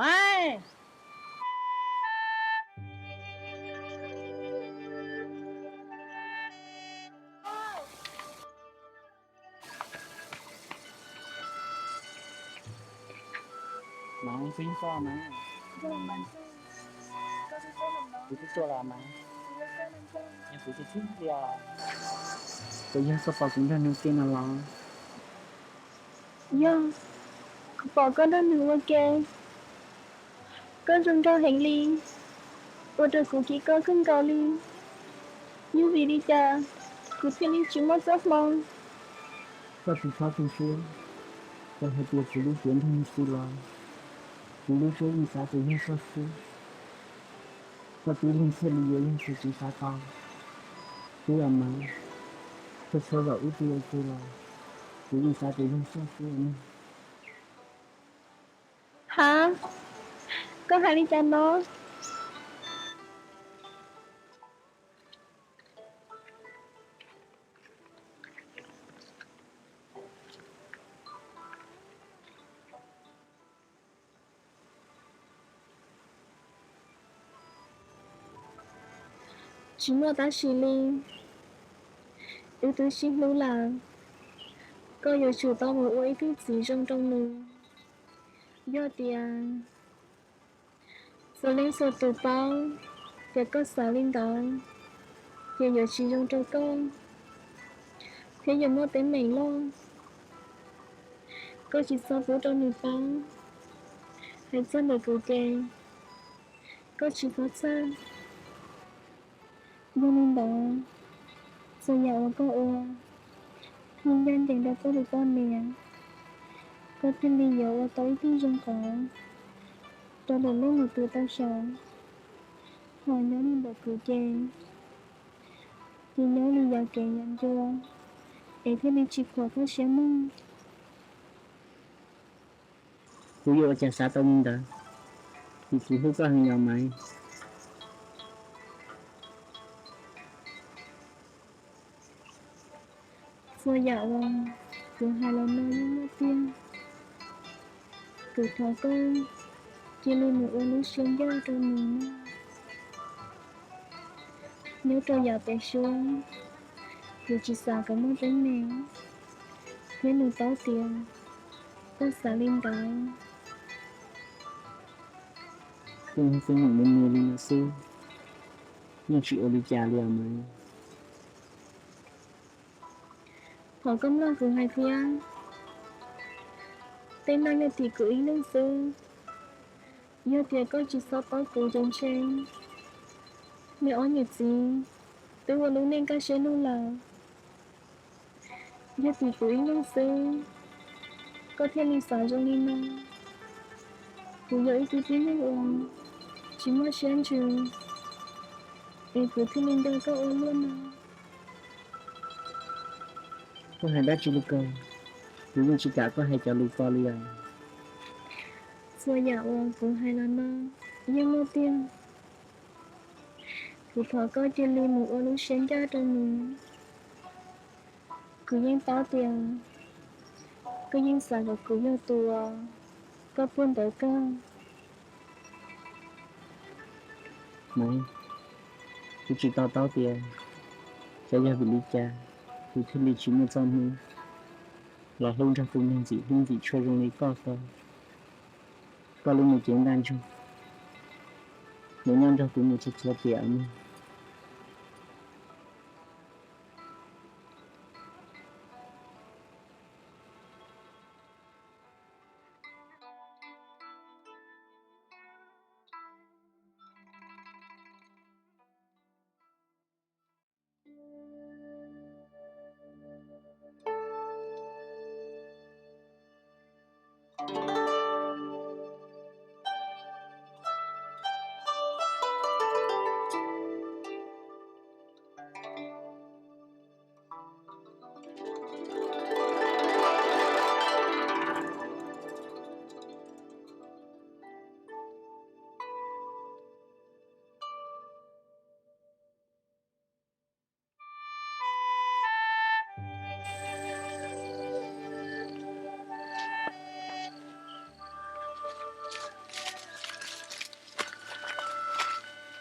Maiv! Maiv, koj yog koj mas, kuv twb tuaj los mas, yog kuv tus tub tiag, puas yog koj pom kuv nrog nws ua ke no los? Yog, kuv pom koj nrog nws ua ke. Koj zoo nraug heev li, ua rau kuv kis koj kawg nkaus li. Yog vim li cas kuv thiaj li tsis muaj txoj hmoo? Koj tsis txhob tu siab, koj hais tias kuv lub cev nrog nws xwb los, kuv lub siab yeej xav tias yog koj xwb. Koj tib leeg thiaj li yuav yog tus kuv xav tau. Tub a Maiv, koj txhob zaum ib tug ua ke los, kuv yeej xav tias yog koj xwb. Hab, koj hais li cas no? Tsis muaj tab sis li, wb twb sib hlub lawm, koj yuav tsum tau mus ua ib tug txiv zoo rau nws. Yog tias txhua leej txhua tus paub tias koj xav li ntawd, ces yuav tsis zoo rau koj, thiab yuav muaj teeb meem loj. Koj tsis txhob pub rau nws paub. Hais txog ntawm kuv ces koj tsis txhob txhawj. Yog li ntawd, txhua yam uas koj ua yeej ncaj ncees rau koj tus poj niam, koj thiaj li yuav ua tau ib tug zoo qhov rau lwm leej lwm tus tau saib. Ho nyob li ntawm kuv ces, ces nyob li yog kev yog ncua, es thiaj li tsis khuam koj siab mog. Kuv yuav ua cas xav tau li ntawd, vim kuv hlub koj heev los mas. Txhua yam uas kuv hais los no yeej muaj tiag. Kuv thov koj cia li mus ua lub siab ncaj rau nws mog. Nyob rau yav pem suab, kuv tsis xav kom muaj teeb meem, thiab nws paub tias koj xav li ntawd. Koj ua teeb meem me me li no xwb, yeej tsis ua li cas li os mas. Thov koj mloog kuv hais thiab. Tej no yog tim kuv ib leeg xwb. Yog tias koj tsis txhob paub kuv ces ntshe nej ob niam txiv twb ua lub neej kaj siab lug lawm. Yog tim kuv ib leeg xwb, koj thiaj li xav zoo li no. Kuv yog ib tug tib neeg uas tsis muaj siab ntsws, es kuv thiaj li nco koj ua luaj no. Koj hais dab tsi li ko? Kuv yeej tsis kam koj hais cov lus ko li os. Txhua yam uas kuv hais los no yeej muaj tiag. Kuv thov koj cia li mus ua lub siab ncaj rau nws. Kuv yeej paub tias koj yeej xav kom kuv yog tus uas koj puag ntawd kawg. Maiv, kuv tsis to taub tias xyov yog vim li cas kuv thiaj li tsis muaj txoj hmoo los hlub nrog tus neeg ntxim hlub ntxim tshua zoo li koj ko. Koj lub me cev nkauj ntsug, nws nyob nrog kuv mus txhua txhua tiam mog.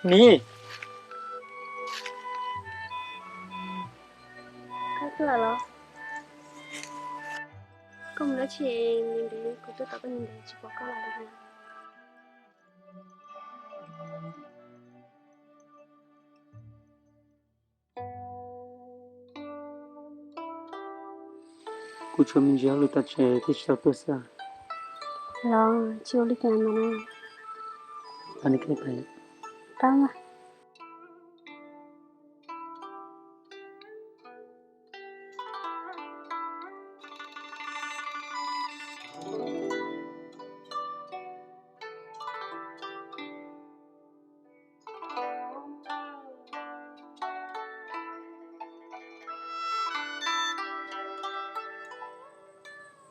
Miv, koj tuaj los? Koj mus dab tsi ntev ntev, kuv twb tos koj ntev ntev tsis pom koj los li. Kuv tshuav me ntsis hauj lwm tom tsev thiaj tsis tau tuaj xwb. Los tsis ua li cas mas. Pab mas.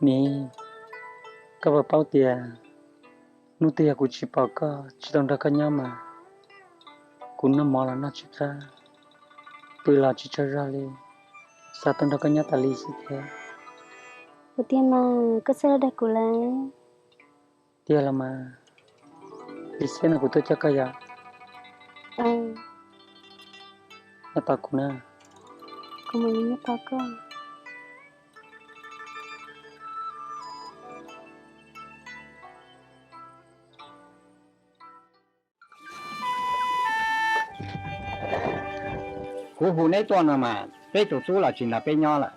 Miv, koj puas paub tias hnub twg yog kuv tsis pom koj, tsis tau nrog koj nyob mas kuv noj mov los noj tsis qab, pw los tsis tsaug zog li, xav tau nrog koj nyob tas li xwb thiab. Ua tiag mas, koj txhawj dag kuv lawm. Tiag los mas, li xwb no kuv tuaj coj koj yom. Nyob tos kuv na. Kuv mam li nyob tos koj. Kuv hu neb tuaj no mas peb tus tub los tsis nrog peb nyob lawm,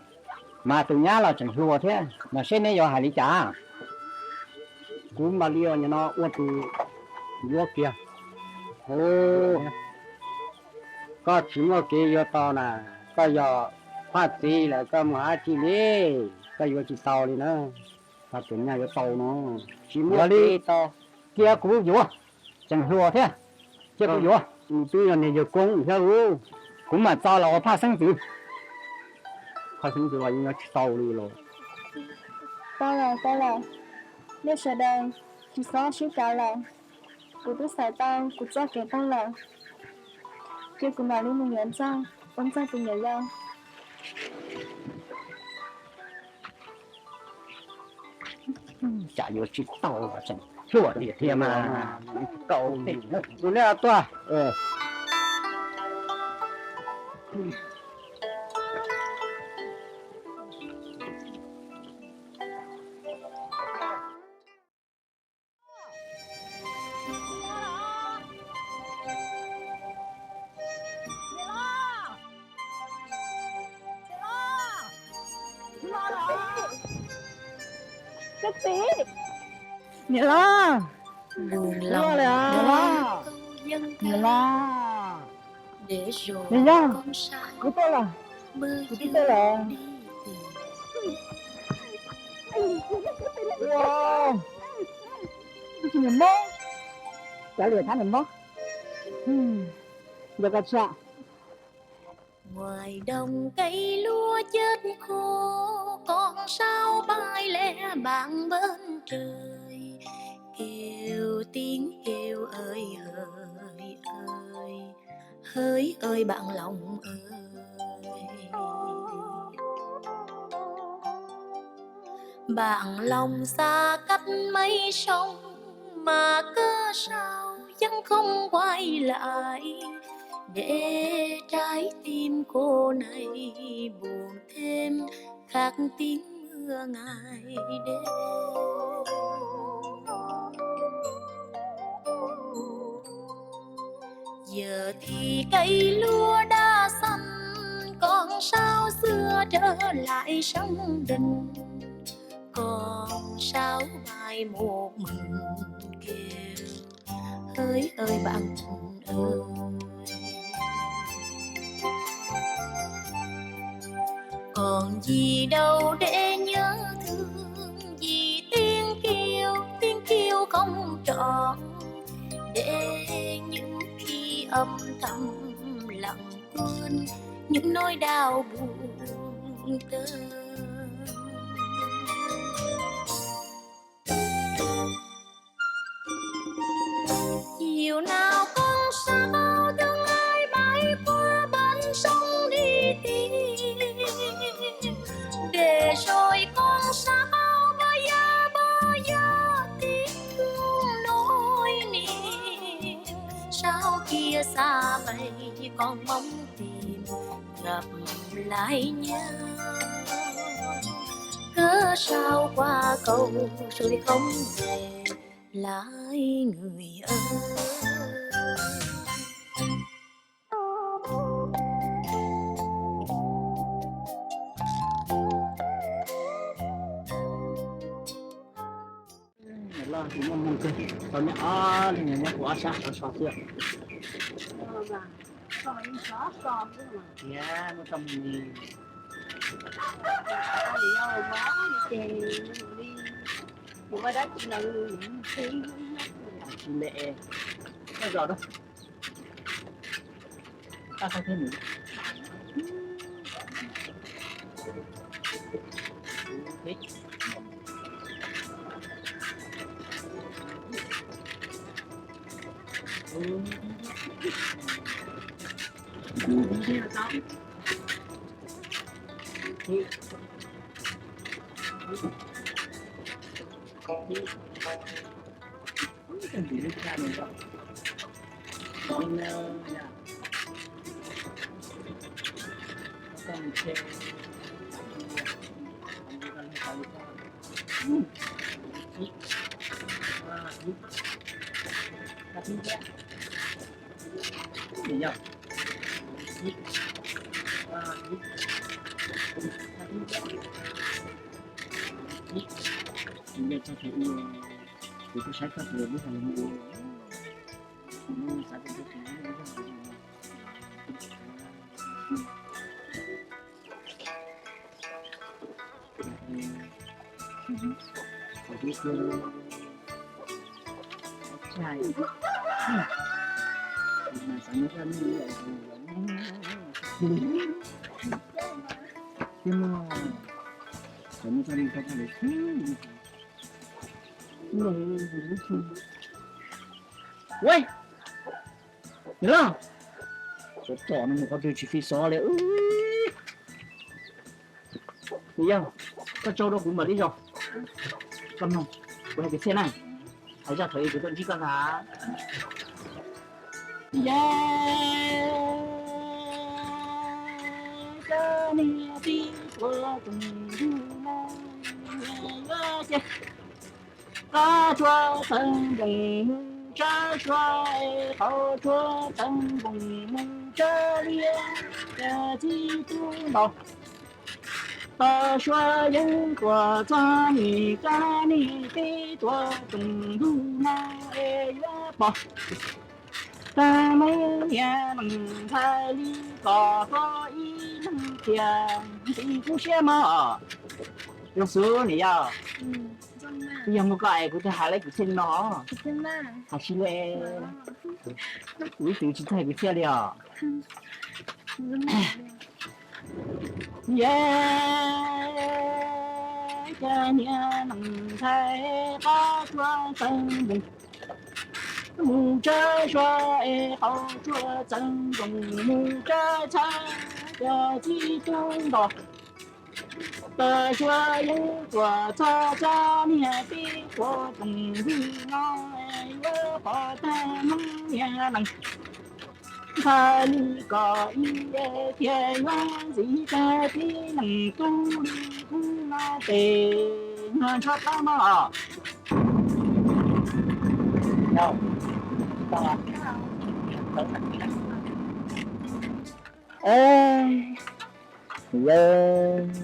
mas tus nyab los tseem hluas thiab, mas seb neb yuav hais li cas? Kuv mam li ua tus yuav kiag. Koj tsis muaj kev yuav tau na, koj yog Phaj txiv lawm koj mus hais tsis li, koj yuav tsis tau li na. Phaj tus nyab yuav tau no, tsis muaj li tau. Cia kuv yuav, tseem hluas thiab, cia kuv yuav. Twb yog niag yawg koob thiab, kuv mam txo los ua Phaj xeeb ntxwv. Phaj xeeb ntxwv los yeej yuav tsis tau li los. Tau lawm, tau lawm, nej sawv daws tsis txhob sib cav lawm. Kuv twb xaiv tau kuv txoj kev toog lawm, ces kuv mam li mus yuav Ntxawg, ua Ntxawg tus niam yau. Cas yuav tsis tau, tseem hluas tiag tiag mas. Tus nej tuaj. Koj txiv, niam loj, niam loj, niam loj, niam loj, niam yog, kuv tuaj lawm, kuv twb tuaj lawm. Ua, tsis niam mob, cov liam thab niam mob. Nco koj tsam. Ngoài đồng cây lúa chết khô, con sáo bay lẻ bảng bên trời, kêu tiếng kêu ơi hỡi ơi, hỡi ơi bạn lòng ơi. Bạn lòng xa cách mấy sông mà cớ sao vẫn không quay lại, để trái tim cô này buồn thêm khắc tiếng mưa ngày đêm. Giờ thì cây lúa đã xanh, con sao xưa trở lại sống đình, con sao bay một mình kêu, hỡi ơi bạn ơi. Còn gì đâu để nhớ thương, vì tiếng kia âm thầm lặng quên những nỗi đau buồn tơi. Chiều nào con sao tương lai bay qua bến sông đi tìm, để rồi con sao bơ vơ bơ vơ tiếng nỗi niềm, sao kia xa vầy con mong tìm gặp lại nhau. Cớ sao qua cầu rồi không về lại người ơi. Loj tus muaj hmoo kawg, tau nyob ob leeg, nyob kuv ob sab sov so xwb. Tiag, muaj txoj hmoo li. Tsis le, koj zos da. Tag tag thiab nws. Ua, nws los, tsom tsom no mus qhov twg tsis fi xov li. Yog, koj tsau rau kuv mam li zaum. Koj mloog, kuv hais kwv txhiaj na. Hais zaj thaum ub kuv tuaj ntsib koj ntag. Yog, koj niag tib tuav tus ntug no, yog ces qab tsua tawv npoos mus tsab sua, qhov tsua tawv npoos mus tsab liab, txij tub ntaus tau sua yeeb tuam txog nim koj niag tib tuav tus ntug no es yuav pom. Tag mus niag neeg ntxhais li kom koj ib leeg tias nti kub siab mog. Zoo xwb niam yog. Twb yog muaj koj es kuv thiaj hais lawv kwv txhiaj li no. Hais tsis li, kuv ib txwm tsis txawj hais kwv txhiaj li os. Yog, koj niag neeg ntxhais qab tsua tawv npoos mus tsab sua es qhov tsua tawv npoos mus tsab txhab, yog txij tub ntaus tau sua yeeb tuam txog koj niag tib tuav tus ntug no, yuav pom tag mus niag neeg ntxhais li kom ib tias yuav ntxiv tag tib neeg tub li kub no tes nyuag ntsho plab mog. Yog,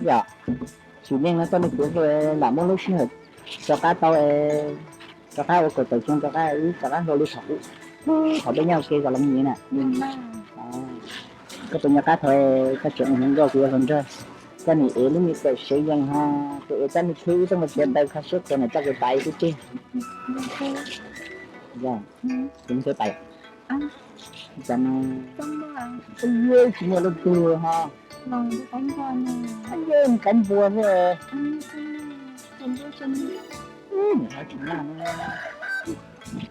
yog, sim neej no txoj me kev hlub lam muaj lub sij hawm rov qab tau, rov qab ua kom tawm xyoo rov qab wb rov qab hluas li thaum ub, thaum peb nyob ua ke kom los me nyuam na. Koj tus nyuam qab thaum koj tseem ua hluas nkauj kuv yuav hluas nraug, koj nim ev lub me tawm sev yees ho, kuv ev tsab me khib ib tug mus txiav taws kho siab khuav na coj kuv pais ib tug tseg. Yog, kuv mus txiav pais. Tam no, tsis muaj leej twg ho. Yeej qaib npua xwb.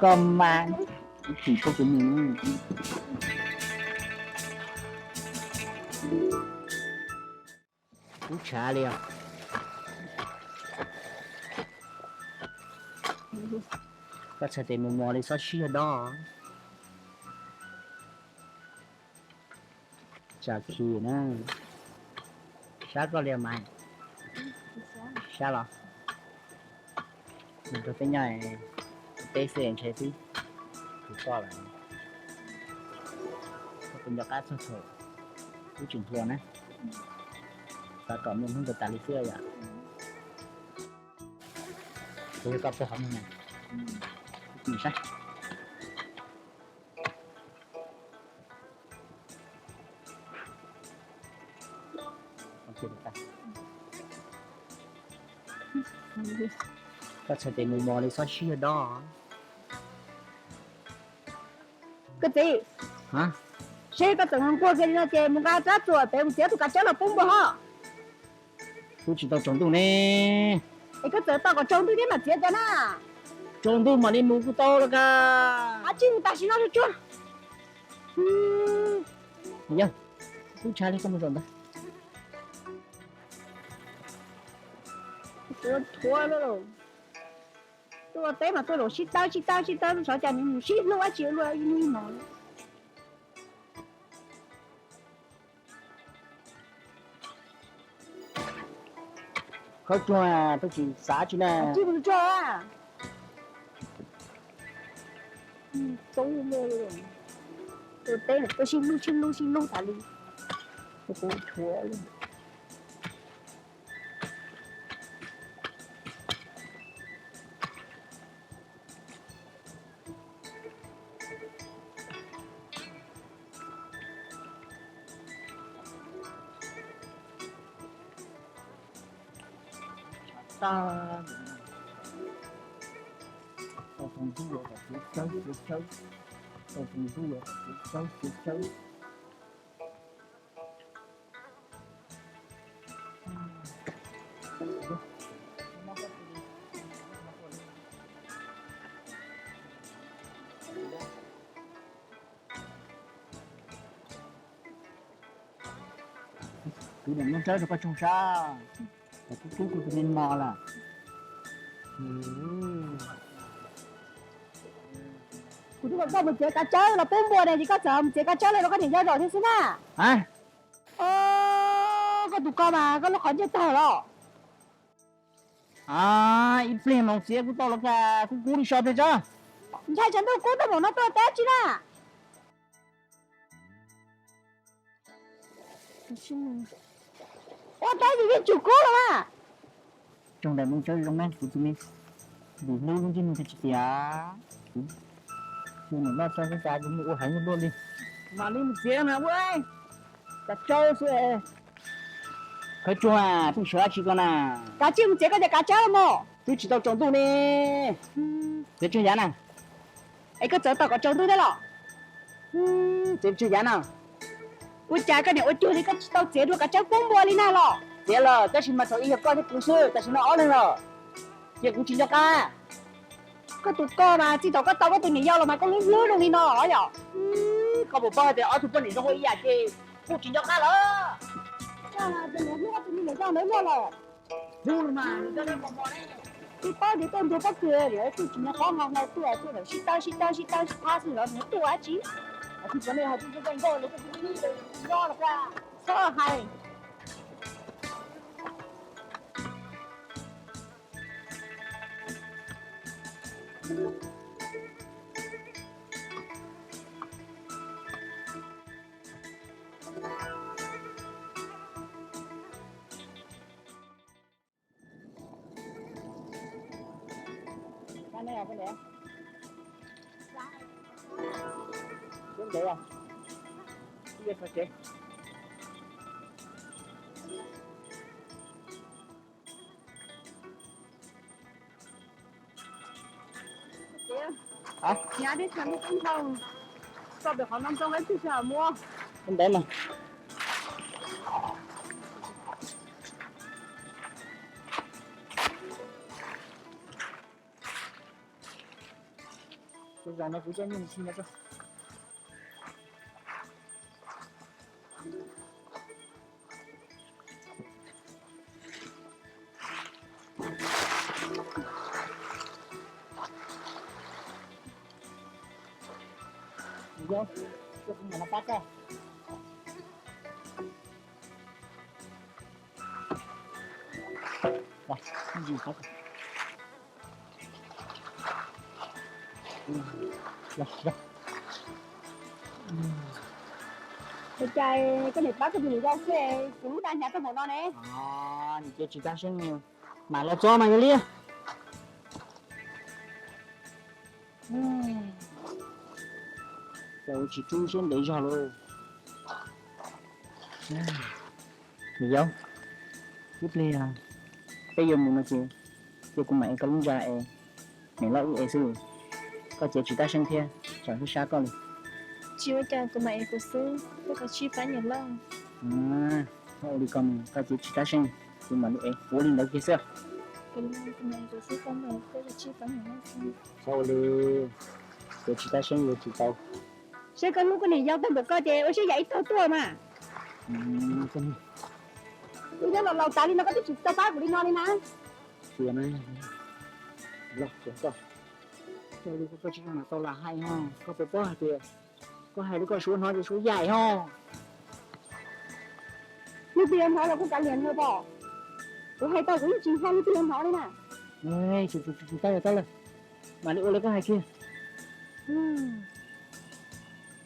Koj mas, tsis koj kuv mus. Kub tshav li os. Koj txhais tes mus mos li xob sib yog dob. Tsam khi na, sab koj li mas, sab los. Nws rau peb nyob peb xwb ntshe twb, tus koj lawm. Koj tus nco qab txog thaum wb tseem hluas na, xav kom me hnub ntawd tas li xwb yom. Kuv yog koj pog qhov muag na, saib. Koj txhais tes mus mos li xob sib yog dob. Koj txiv, seb koj txawm nquag kiag li no ces mus nqa rab txuas pem mus txiav tus kav tsawb los pub npua hos. Kuv tsis tau tsaus ntuj ne. Es koj txawm tau kom tsaus ntuj thiab mam txiav cas na. Tsaus ntuj mam li mus kuj tau los kag. Ab, tsij mus tam sim no tsuag. Yog, kub tshav li koj mus zaum ntawd. Thuav, thuav, tuaj teb mas tuaj zaum sib tawb sib tawb sib tawb, xyov cas nws mus sib hlub dab tsi luaj ib hnub no. Khawb tsuag, twb tsis xav tsi na. Tsis mus tsuag. Tub, tuaj teb tuaj sib hlub sib hlub sib hlub tas li. Kuv thuav li. Tau tus ntsuj los kom txiav tsawb txiav tsawb. Tau tus ntsuj los kom txiav tsawb txiav tsawb. Kuv niam muab tsawb rau koj tsoog sab, kuv kub kuv tus me mos lawm. Kuv twb kom koj mus txiav kav tsawb los pub npua ne, ces koj txawm mus txiav kav tsawb los rau koj niam yau zaum thiab xwb na. Koj tus ko mas koj lub qhov ntsej tawg los. Ib pliag mas txiav kuv tau los kag kub kub li so pes tsawb. Ntshai tsam ntuj kub tag npaum no tuaj teb tsi na. Ua teb yus yeej tsum kub los mas. Tsoog daim moo tsawb zoo na kuv tus me, vim hlub lub ntsej muag thiaj tsis tias. Kuv tus niam loj txog xwb cas kuv mus ua heev luaj li. Mam li mus txiav mas ua kav tsawb xwb. Khawb tsuag, twb sawv dab tsi ko na. Kav tsij mus txiav koj cov kav tsawb los mas. Twb tsis tau tsaus ntuj ne. Txiav tsawg yav na. Es koj txawm tau kom tsaus ntuj thiab los? Txiav tsawg yav na. Ua cas koj niam ua cuag li koj tsis tau txiav dua kav tsawb pub npua li na los? Txiav lawm tab sis mas thaum ub yog koj thiab kuv xwb, tam sim no ob leeg lawm. Ces kuv tsis nco qab. Koj tus ko mas txij thaum koj tau koj tus niam yau los mas koj hlub hlub zoo li no os yom. Koj puas paub hais tias ob tug poj niam zoo ua ib yam ces kuj tsis nco qab lawm. Hlub tus me nyuam yau ntawd luaj lawm. Hlub mas, twb paub tias tuaj nrog pob kws, kuj tsis nco qab hais hais tuaj tuaj lawm sib tawb sib tawb sib tawb sib thab xwb los nws tuaj dab tsi. Tsis pom nej hais tsis tsis nkauj los nyob los txhob hais. Hả? Nhớ đi thằng đi con thầu. Tso pem qhov no ntxoog ib pliag tsis muaj. Ntawd mas. Kuv zam no kuv coj nyuj mus khi no tso. Yau, coj kuv mus no pab koj. Ua cas koj niam pab koj tus niam yau xwb, kuv lub dag hnyav txog npaum no ne? Nws ces tsis tag seeb, mam los txog mas yog li. Cas ua tsis rub siab ntev zog lauj. Niam yau, ib pliag peb yuav mus no ces cia kuv mam ev koj lub ntxa es niam loj wb ev xwb. Koj ces tsis tab seeb thiab, tsam sib sab koj li. Tsis ua cas, kuv mam ev kuv xwb, koj kav tsij pab niam loj. Ua li ko mus, koj ces tsis tab seeb, kuv mam li ev, ua li ntawd kiag xwb. Kuv mam ev kuv xwb, koj kav tsij pab niam loj xwb. Txhob ua li, ces tsis tab seeb yuav tsis tau. Saib koj hlub koj niam yau tag npaum koj ces ua siab yam ib tog tuaj mas. Kuv nyob laus laus tas li no koj twb tsis tau pab kuv li no li na. Tias na, los tsev koj, koj tsis zoo tau lam hais ho, koj puas paub hais tias koj hais li koj suav hnov ces suav yaim ho. Leej twg yuav hnov los kuj kav liam nws pom. Kuv hais tau kuv yeej tsis hais leej twg yuav hnov li na. Tau lawm, tau lawm, mam li ua li koj hais kiag.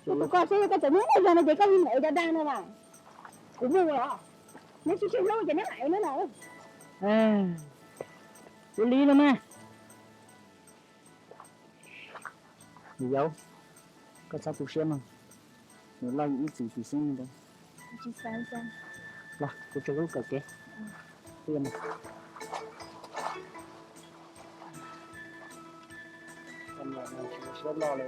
Kuv tus koj saib koj txawm muaj muaj zog no ces koj li mam ev cov dag no mas. Kuv muaj os, neb sib sib hlub ces neb mam ev neb na. Ua li no mas. Niam yau, koj txhob tu siab mog, niam loj yus ib txwm tsis xeeb li ntawd. Los kuv tso lub kawm kev. Siab loj li.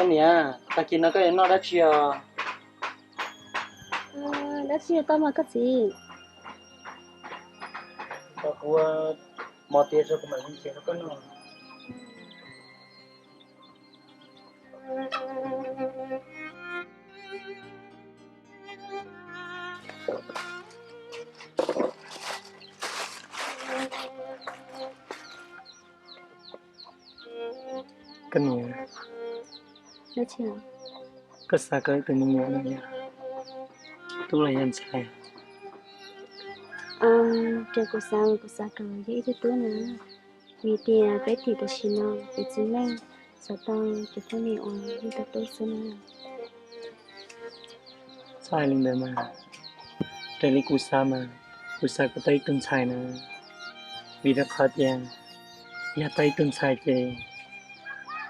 Koj niam, tag kis no koj yuav noj dab tsi os? Dab tsi tau mas koj txiv? Tau kuv mov tiav tso kuv mam li ntxias rau koj noj. Koj niam, koj xav kom ib tug me nyuam no yog tub los yog ntxhais? Ces kuv xav, kuv xav kom yog ib tug tub na, vim tias peb tim tam sim no peb txiv neej xav tau cov poj niam uas yeej tau tub xwb na. Txhob hais li ntawd mas, raws li kuv xav mas kuv xav kom tau ib tug ntxhais na, vim rau qhov tias yog tau ib tug ntxhais ces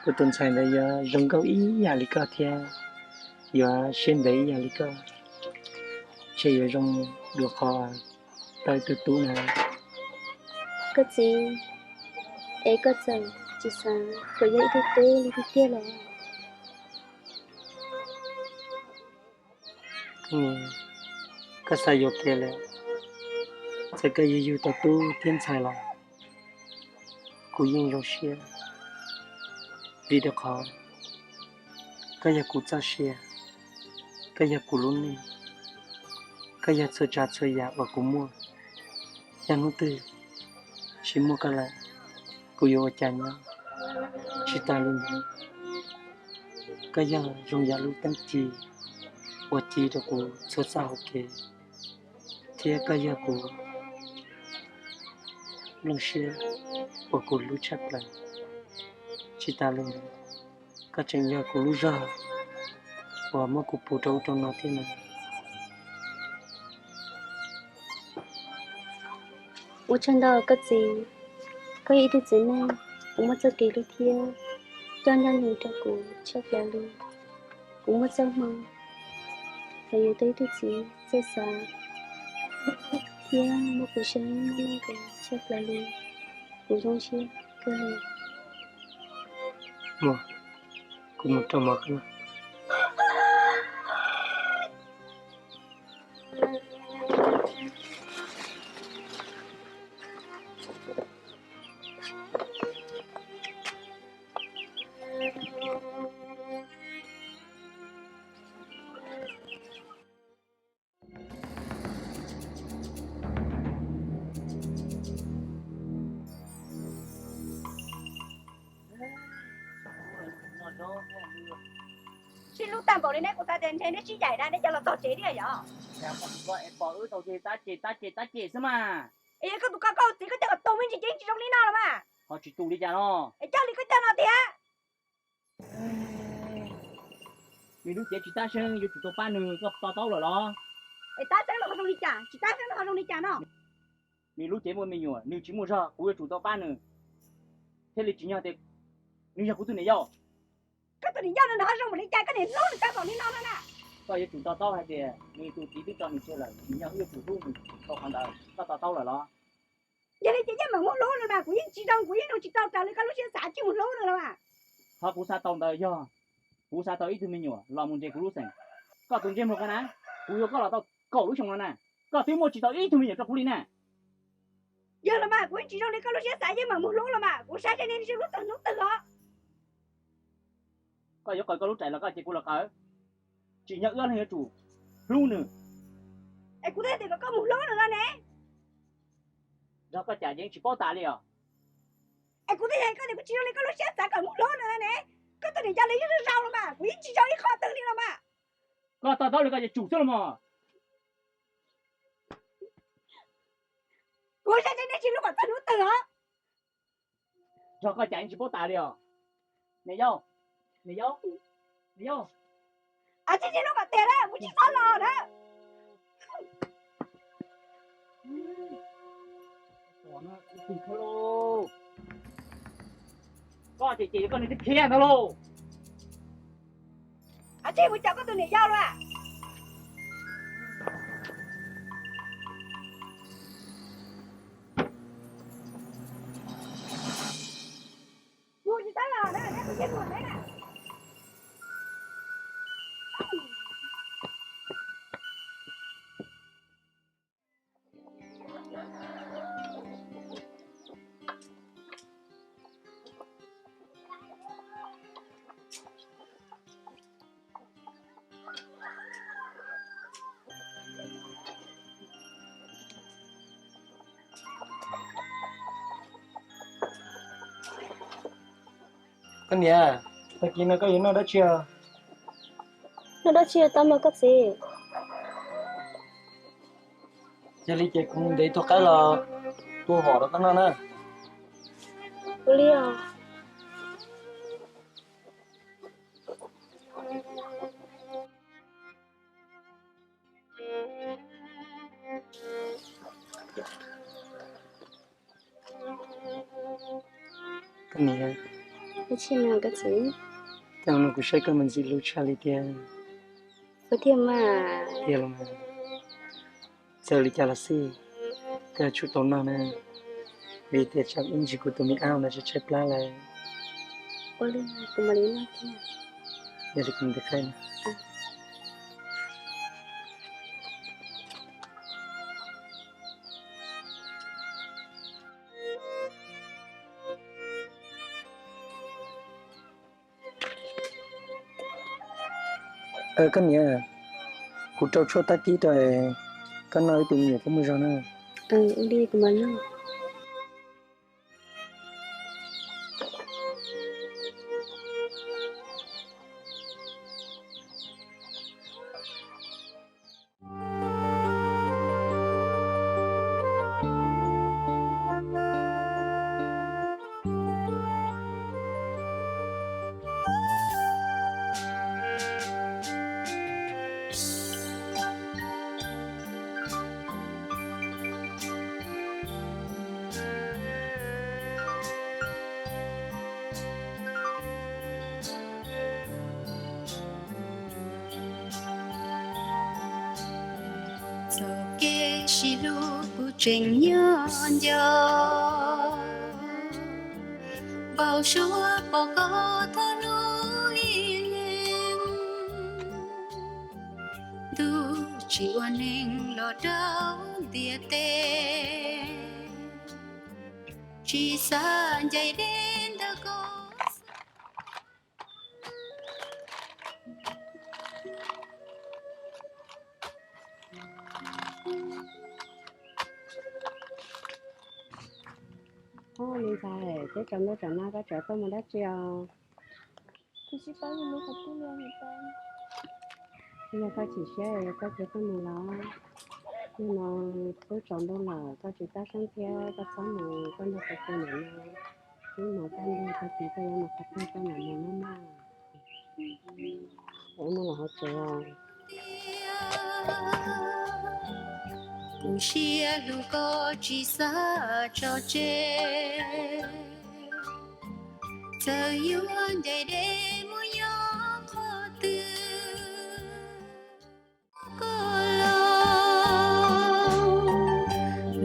kuv tus ntxhais ntawd yuav zoo nkauj ib yam li koj thiab yuav siab ntev ib yam li koj, ntshe yuav zoo dua qhov tau ib tug tub na. Koj txiv, es koj txawm tsis xav kom yog ib tug tub li tiag tiag los? Koj xav yuav kiag lawm, txawm koj yug yug tau tub thiab ntxhais los kuv yeej zoo siab, vim rau qhov Koj yog kuv txoj sia, koj yog kuv lub neej, koj yog txhua tsav txhua yam uas kuv muaj. Yog hnub twg tsis muaj koj lawm, kuv yuav ua cas nyob? Tsis tas li ntawd, koj yog zoo yam lub teeb ci uas ci rau kuv txhua txoj hauv kev, thiab koj yog kuv nplooj siab uas kuv hlub tshaj plaws. Tsis tas li ntawd, koj tseem yog kuv lub zog uas muab kuv puv rau ub rau no thiab no. Ua tsaug ntau koj txiv, koj yog ib tug txiv neej uas muaj txoj kev hlub thiab coj ncaj ncees rau kuv tshaj plaws li. Kuv muaj txoj hmoo tau yuav tau ib tug txiv txawj xav thiab muab kuv saib muaj meej kuv tshaj plaws li. Kuv zoo siab kawg li. Muaj, kuv mus rau mov koj. Sib hlub tag npaum li neb, kuv xav tias ntshe neb sib yaim na neb coj los txog tsev thiab yom. Pom wb tau tab cem tab cem tab cem xwb mas. Es yog koj tus koj koj txiv koj coj kom tau me ntsis ceeb tsis zoo li no los mas. Ho tsis tus li cas no. Es coj li koj coj no tiag. Nws lub cev tsis tab seeb yuav tsum tau pab nws, koj to taub lawm los? Es tab seeb los ho zoo li cas, tsis tab seeb los ho zoo li cas no? Nws lub cev muaj me nyuam, nws tsis muaj zog, kuv yuav tsum tau pab nws. Thiaj li tsim nyog tias nws yog kuv tus niam yau. Koj tus niam yau no nws ho zoo npaum li cas, koj niam hlub nws tag npaum li no no na. Koj yuav tsum to taub hais tias nws tus txiv twb tso nws tseg lawm, tsim nyog wb yuav tsum hlub nws rau qhov ntawd, koj to taub lawm los? Yog li ces yeej meem muaj hlub no mas, kuv yeej tsis zoo, kuv yeej zoo tsis tau raws li koj lub siab xav tsis mus hlub no los mas. Qhov kuv xav tau ntawd yog kuv xav tau ib tug me nyuam los mus nres kuv lub xeem. Koj tus ntsej muag ko na, kuv yuav koj los tau kaum lub xyoo no na, koj twb muaj tsis tau ib tug me nyuam rau kuv li na. Yog los mas, kuv yeej tsis zoo li koj lub siab xav, yeej meem mus hlub los mas, kuv saib seb nej sib hlub txog hnub twg os. Koj yuav qaws koj lub rais los koj cia kuv los qaws. Tsim nyog wb leeg yuav tsum hlub nws. Es kuv twb hais tias kom koj mus hlub nws no ne. Nrog koj cas yeej tsis paub tas li os. Es kuv twb hais koj tias kuv tsis zoo li koj lub siab xav kom mus hlub nws no ne. Koj tus niam yau li yeej zoo zoo los mas, kuv yeej tsis zoo ib qho twg li los mas. Koj to taub li koj yuav tsum xwb los mas. Kuv saib seb nej sib hlub kom txog hnub twg os. Nrog koj cas yeej tsis paub tas li os. Niam yau, niam yau, niam yau. Ab, tsis sib hlub kom tiag na, kuv tsis txhob los na. Koj ces ces koj niag tib phiab ntag lauj. Ab, tsis mus caum koj tus niam yau lauj. Mus tsis txhob los na, neb mus neb na. Koj niam, tag kis no koj yuav noj dab tsi os? Noj dab tsi tau mas koj txiv? Yog li ces kuv mus ntev tus qaib los tua vom rau koj noj na. Ua li os. Koj niam, ua tsi mas koj txiv? Tej no kuv saib koj me ntxim hlub tshaj li tiag. Ua tiag mas. Tiag los mas. Txawm li cas los xij, koj yuav tsum tau noj na, vim tias tsam ib ntsis kuv tus me ab ntawd tshaib tshaib plab lawm. Ua li, kuv mam li noj thiab. Yog li kuv mus de qhaib na. Koj niam, kuv rau tshuaj tab kib rau koj noj ib tus me nyuam thiab mus zog na. Ua li kuv mam noj. Txoj kev sib hlub kuv tseem nyob nco, npau suav pom koj thawj hnub ib leeg, ntuj tsis ua neeg los rau ntiaj teb, tsis xav ncaim deb ntawm koj. Ub, me ntxhais, teb tsaus ntuj tsaus no koj tseem tuaj mus dab tsi os? Kuv tsis paub yus mus qhov twg li os niam tais. Yog koj chim siab koj cia tuaj mus los. Hnub no twb tsaus ntuj lawm, koj tsis tab seeb thiab koj txhob mus, koj nrog kuv pw ntawm no. Wb mus tag nrho tag kis koj yuav mus qhov twg koj mam mus nawb mog. Wb mus los hauv tsev os. Kuv siab hlub koj tsis xav tso tseg, txawm yuav ncaim deb mus nyob qhov twg koj los,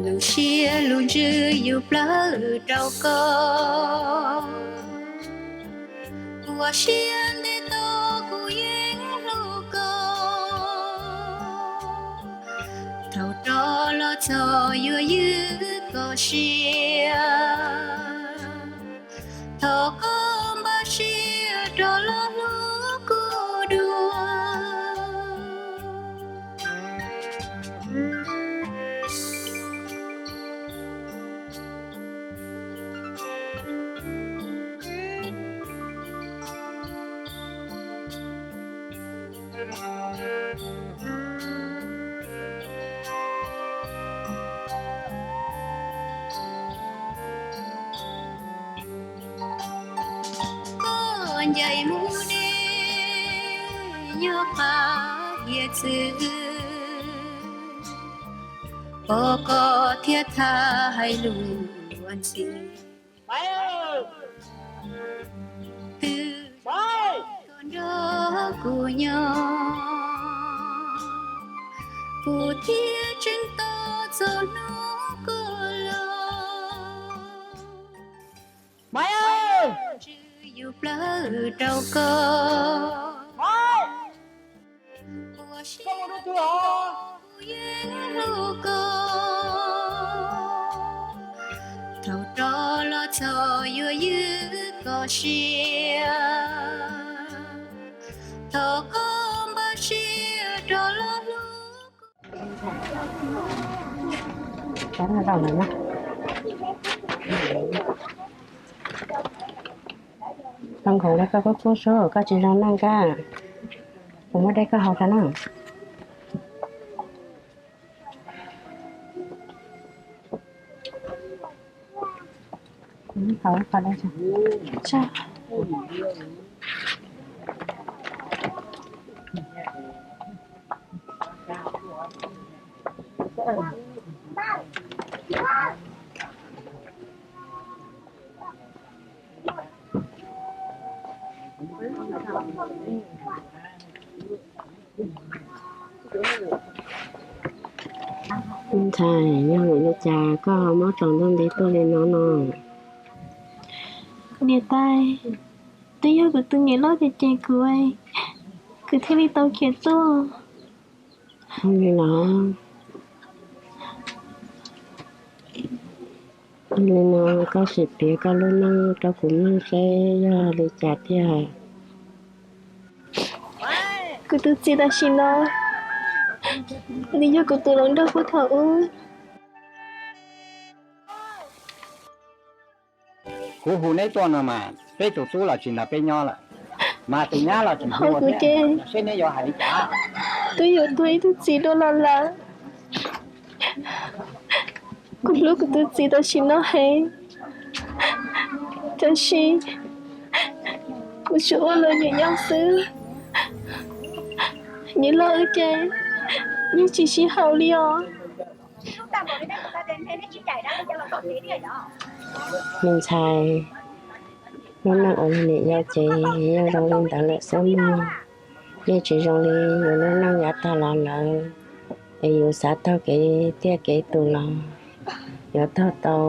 lub siab lub ntsws yus plawv rau koj. Ua siab ntev tos kuv yeej hlub koj, thaum rov los txog yuav ywg koj siab, thov koj npaj siab rov los hlub kuv dua. Koj ncaim mus deb nyob qab hiav txwv, pom koj thiaj txhaj hais lus ua ntxhi. Twb tsis pom koj nrog kuv nyob, kuv thiaj tseem tos txog hnub koj los. Ntsws yus plawv rau koj, ua siab ntev tos kuv yeej hlub koj, thaum rov los txog yuav ywg koj siab, thov koj npaj siab rov los hlub kuv. Zoo nkauj li koj kub kub sub, koj tsis zoo neej kab, kuv muab dej koj haus tso na. Ntxhais, yog vim li cas koj mob tsaus ntuj ntev tuaj li no no? Kuv niam tais, twb yog kuv tus niam loj cem cem kuv, kuv thiaj li tau khiav tuaj. Li los, li no koj sim piav koj lub neej rau kuv mloog seb yog li cas thiaj. Kuv tus txiv tam sim no, nws yog kuv tus hluas nraug puag thaum ub. Kuv hu neb tuaj no mas peb tus tub los tsis nrog peb nyob lawm, mas tus nyab los tsis hu kuv ces seb neb yuav hais li cas. Twb yuav tuag ib tug txiv dua los lawm. Kuv hlub kuv tus txiv tam sim no heev, tab sis kuv tsuas ua luag niam yau xwb. Niam loj wb ces yeej tsis sib haum li os. Me ntxhais, lub neej ua luag niam yau ces yeej zoo li ntawd lawm xwb mog. Yeej tsis zoo li yus lub neej yav tag los lawm, es yus xav taug kev tiaj kev tus los yuav taug tau.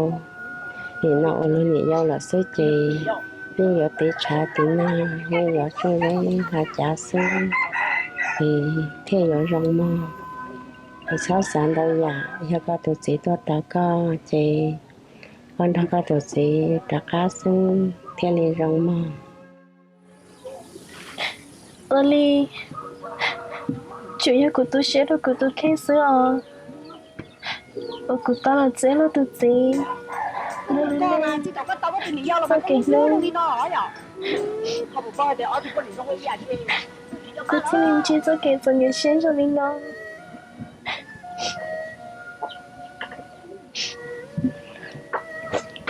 Nim no ua luag niam yau lawm xwb ces yeej yuav tiv tshav tiv nag, yeej yuav tsuj zeb hav cav xwb, es thiaj yuav zoo mog. Es txhob xav ntau yam, yog koj tus txiv tuaj tos koj ces koj nrog koj tus txiv rov qab xwb thiaj li zoo mog. Ua li, tsuas yog kuv tu siab rau kuv tus kheej xwb os. Uas kuv tau los txib luag tus txiv, txoj kev hlub, kuv thiaj li ntsib txoj kev txom nyem siab zoo li no.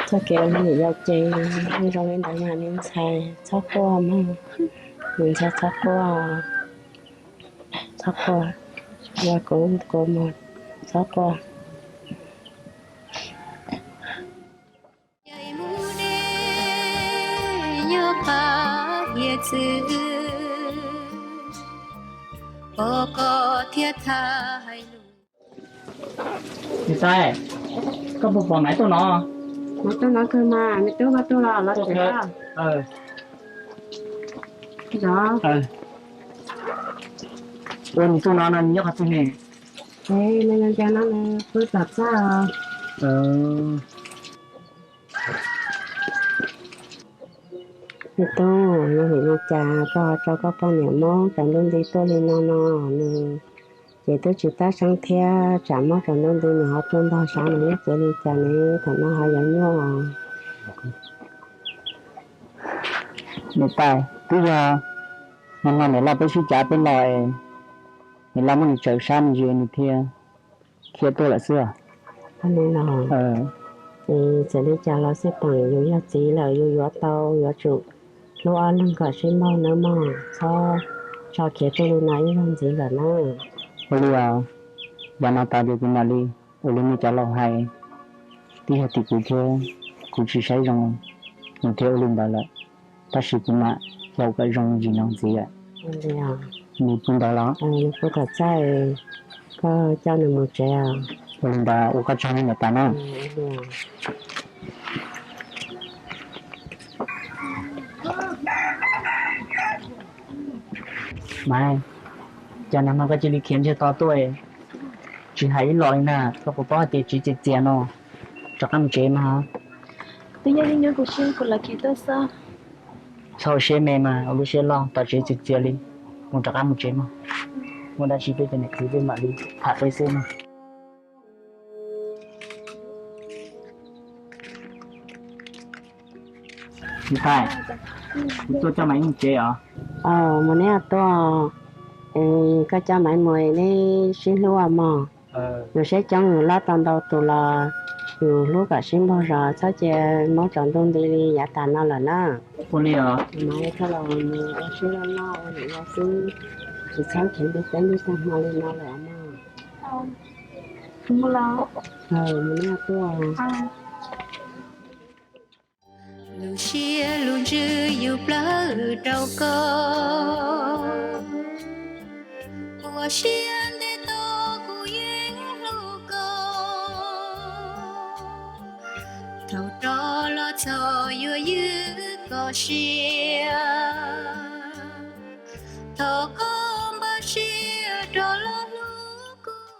Txoj kev ua niam yau ces zoo li ntawd mas me ntxhais txhob quaj mog, me ntxhais txhob quaj, txhob quaj, yog kuv kuv mus, txhob quaj. Niam tais, koj puas pom Maiv tuaj no? Maiv tuaj no kawg mas, me tub koj tuaj los los tsev. Ua nws tuaj no no nws nyob qhov twg ne? Nws ncav no nws pw tom txaj os. Me tub, yog vim li cas koj ho tso koj poj niam Hmoob tsaus ntuj nti tuaj li no no? Nws ces twb tsis tab seeb thiab, tsam Hmoob tsaus ntuj nti nws ho tuaj ntog sav nws lub cev li cas ne, thaum no ho yuav nyuaj. Niam tais, twb yog hmo no niam loj peb sib cav peb los, niam loj muab nws tsaws sab me ntsis nws thiaj khiav tuaj lawm xwb. Ua li los, es txawm li cas los xij peem yus yog txiv lawm yus yuav tau yuav tsum hlub ob leeg kom sib npaug nawb mog, txhob tso khiav tuaj li no ib zaug ntxiv lawm na. Ua li os, yav no tas ces kuv mam li ua li nej cov laus hais, twb yog tim kuv thiab, kuv tsis saib zoo, nws thiaj ua li ntawd lawm, tab sis kuv mam laus kom zoo ntsis no ntxiv. Nws pw ntawd los? Nws pw tom txaj, koj coj nws mus tsev. Ua li ntawd ua koj tsaug niam tais na. Maiv, cas nag hmo koj cia li khiav ntsiag to tuaj, tsis hais ib los li na, koj puas paub hais tias tsev txias txias no, rov qab mus tsev mas. Twb yog yeej nyob kuv siab kuv los khiav tuaj xwb. Txhob ua siab me mas, ua lub siab loj, tom tsev txias txias li, mus rov qab mus tsev mog. Muaj dab tsi peb cov niam txiv peb mam li tham peb xwb mog. Niam tais, kuv tuaj coj Maiv mus tsev os. Mus neb tuaj, koj coj Maiv mus neb sib hlub mog. Yus siab coob yus lab tau ntau tus los yus hlub kom sib npaug zos, txhob cia Hmoob tsaus ntuj nti li yav tas no lawm na. Ua li os. Maiv, koj los mus ua siab loj loj ua niam yau xwb, tsis txhob khiav nti teb nti tag hmo li no lawm mog. Mus neb tuaj. Lub siab lub ntsws yus plawg rau koj, ua siab ntev tos kuv yeej hlub koj. Thaum rov los txog yuav ywg koj siab, thov koj npaj siab rov los hlub kuv.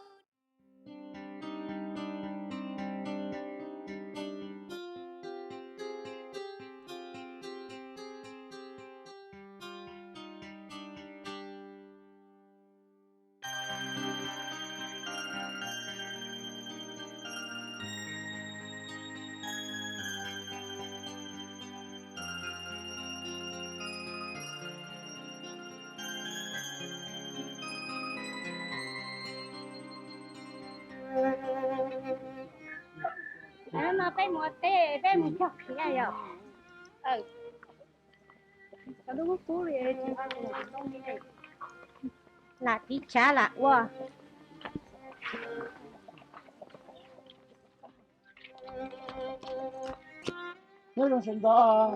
No peb mus teb, peb mus cog khiav yom. Lam tiv tshav lam ua. Nyob zoo sawv ntxov.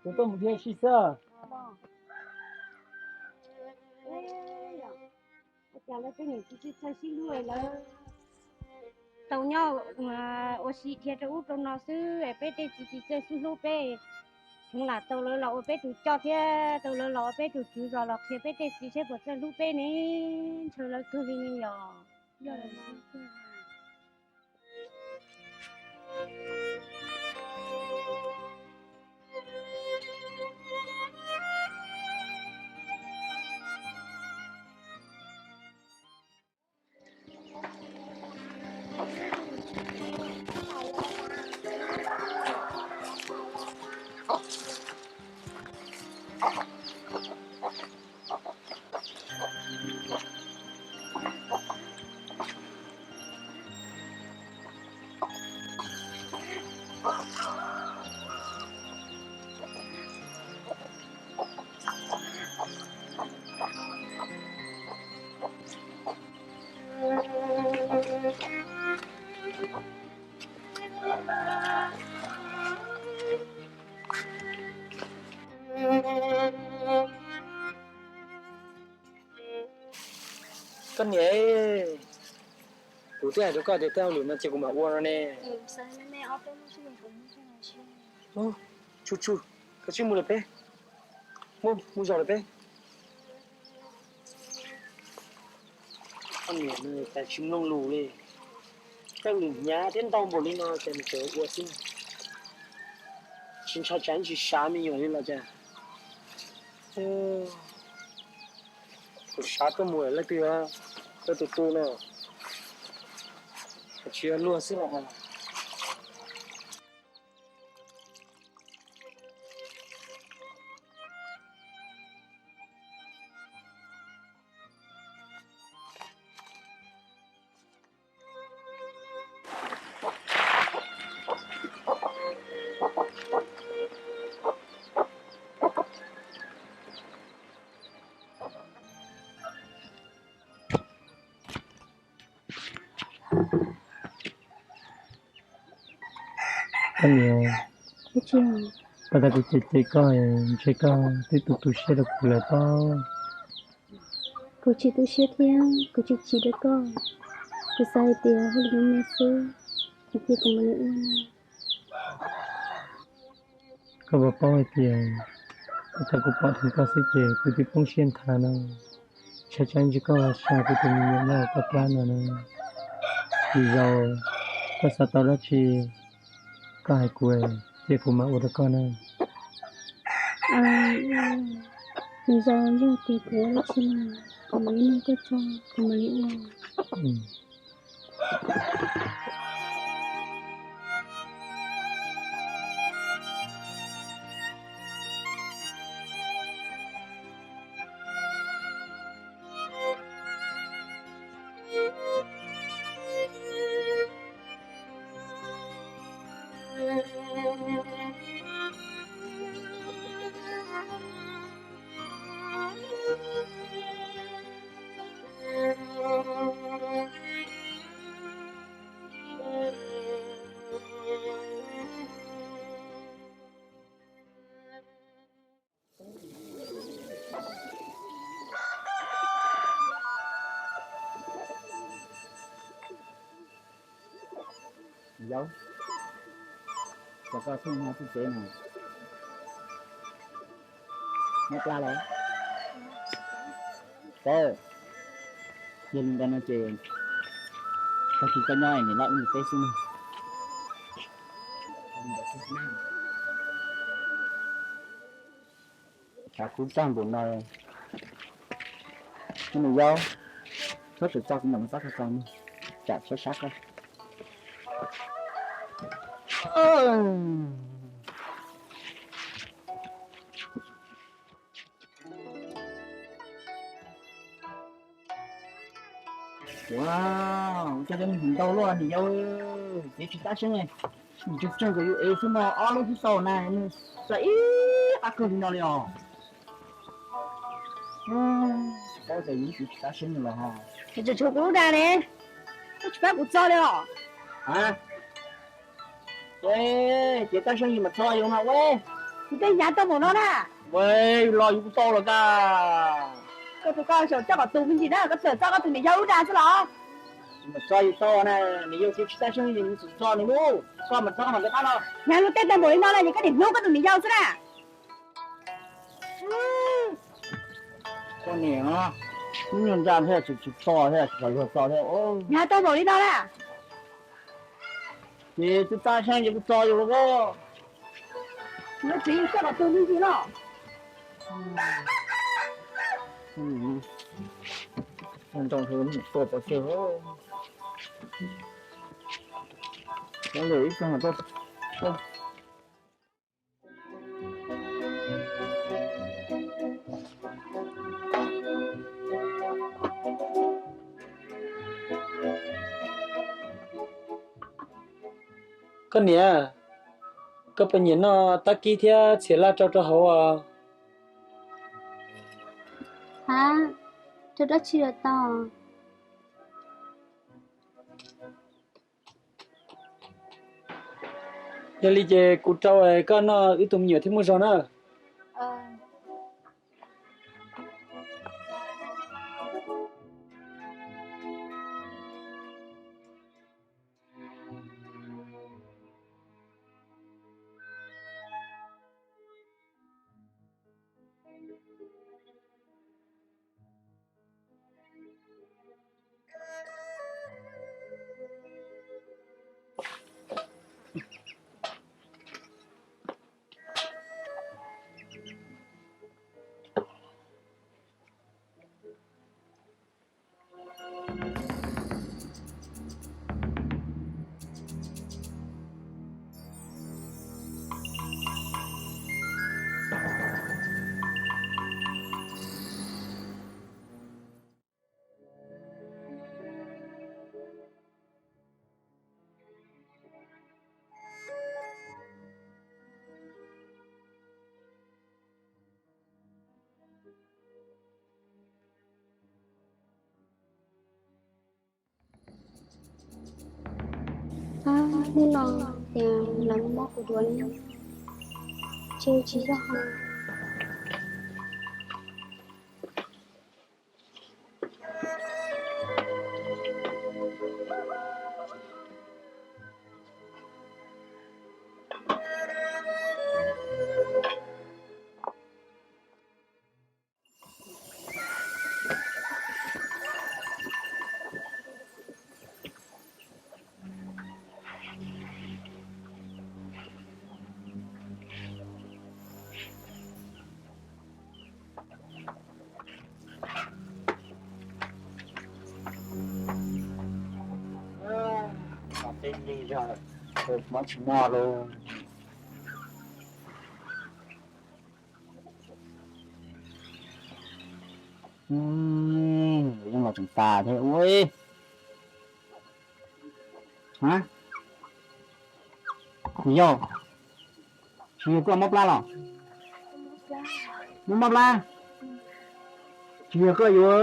Kuv tuaj mus dhia si xwb. Tau nyob ua si dhia rau ub rau no xwb, peb tej txiv tsis txawj xub hlub peb. Heev lam tau lawv los ua peb tus coj thiab tau lawv los ua peb tus tswv zos los qhia peb tej txiv seb puas txawj hlub peb ne, ntshaw lawv kawg li ne yom. Koj niam, kuv twb hais rau koj tias tej hauj lwm no cia kuv mam ua no ne. Tsu tsu, koj tsis mus lawm peb, mus mus zos lawm peb. Koj niam no cas tsis mloog lus li. Tej hauj lwm hnyav thiab ntau npaum li no ces nws tseem ua xwb, tsis ntshai tsam tsis xav me nyuam li los cas. Kuv xav tuaj mus leej twg, leej twg tu no, tsis yog luag xwb los. Koj niam, koj tau kuv cem cem koj, ntshe koj twb tu tu siab rau kuv lawm pob. Kuv tsis tu siab thiab kuv tsis chim rau koj. Kuv xav hais tias hauj lwm me me xwb, kuv cia kuv mam li ua no. Koj puas paub hais tias thaum kuv pom dheev koj xwb ces kuv twb poob siab nthav no. Tshaib tshaib ntshe koj xa kuv tus me nyuam nyob hauv koj plab no na. Lwm zaus koj xav tau dab tsi koj hais kuv, cia kuv mam ua rau koj na. Lwm zaus yog tias kuv ua dab tsi no, kuv mam li nug koj tso, kuv mam li ua. Yauv, cas koj tuaj nyob txog tsev no? Nyob plab los? Txawm, yog li ntawd no ces tag kis koj nyob es niam loj wb mus teb xwb mog. Tshav kub tag npaum no, niam yau, txhob txwm txog kuv mam mus txog koj, tsam tshaib tshaib koj. Wow, ua cas cov me nyuam ntau luaj niam yau. Kev tsis tab seeb, tseem tseg kom yus ev xwb no, ob lub xwb tau na, nws xa ib qab kawg li no li os. Tsis paub tias yus ib tsis tab seeb los ho. Tseem tshuav kuv lub dag ne, koj tsis pab kuv txo li os. Ces tab seeb yus mam txo yus no ua. Kuv tej hnyav tau npaum no na. Ua, yus los yus kuj tau los koj. Koj tus koj xyaum coj kom tus me ntsis na, koj txawm txo koj tus niam yau lub dag xwb los? Tsis mam txo yus tau na, niam yau kev tsis tab seeb yus txawm txo nws lub, txo mam txo mam li qab no. Hnyav luag tej tau npaum li no na, ces koj niam hlub koj tus niam yau xwb na. Koj niam, ib nyuag ntsa thiab tsis txo thiab, tsis kom luag txo thiab. Hnyav tau npaum li no na. Ces twb tab seeb ces kuv txo yus los koj. Yuav txiv yus coj los tu me ntsis no. Nroo tua pov tseg. Ib Koj niam, koj puas nyiam noj tab kib thiab txias laj rau rau hauv os? Ha, rau dab tsi los tau. Yog li ces kuv rau koj noj wb tus me nyuam thiaj muaj zog na. Hnub no tias lawv mob kuv dua ne, ces tsis yog. Tej li mob tsis muaj lauj. Yeej los tseem tas thiab ua. Yog, tsis yog koj mob plab los? Mob mob plab? Tsis yog koj yuav.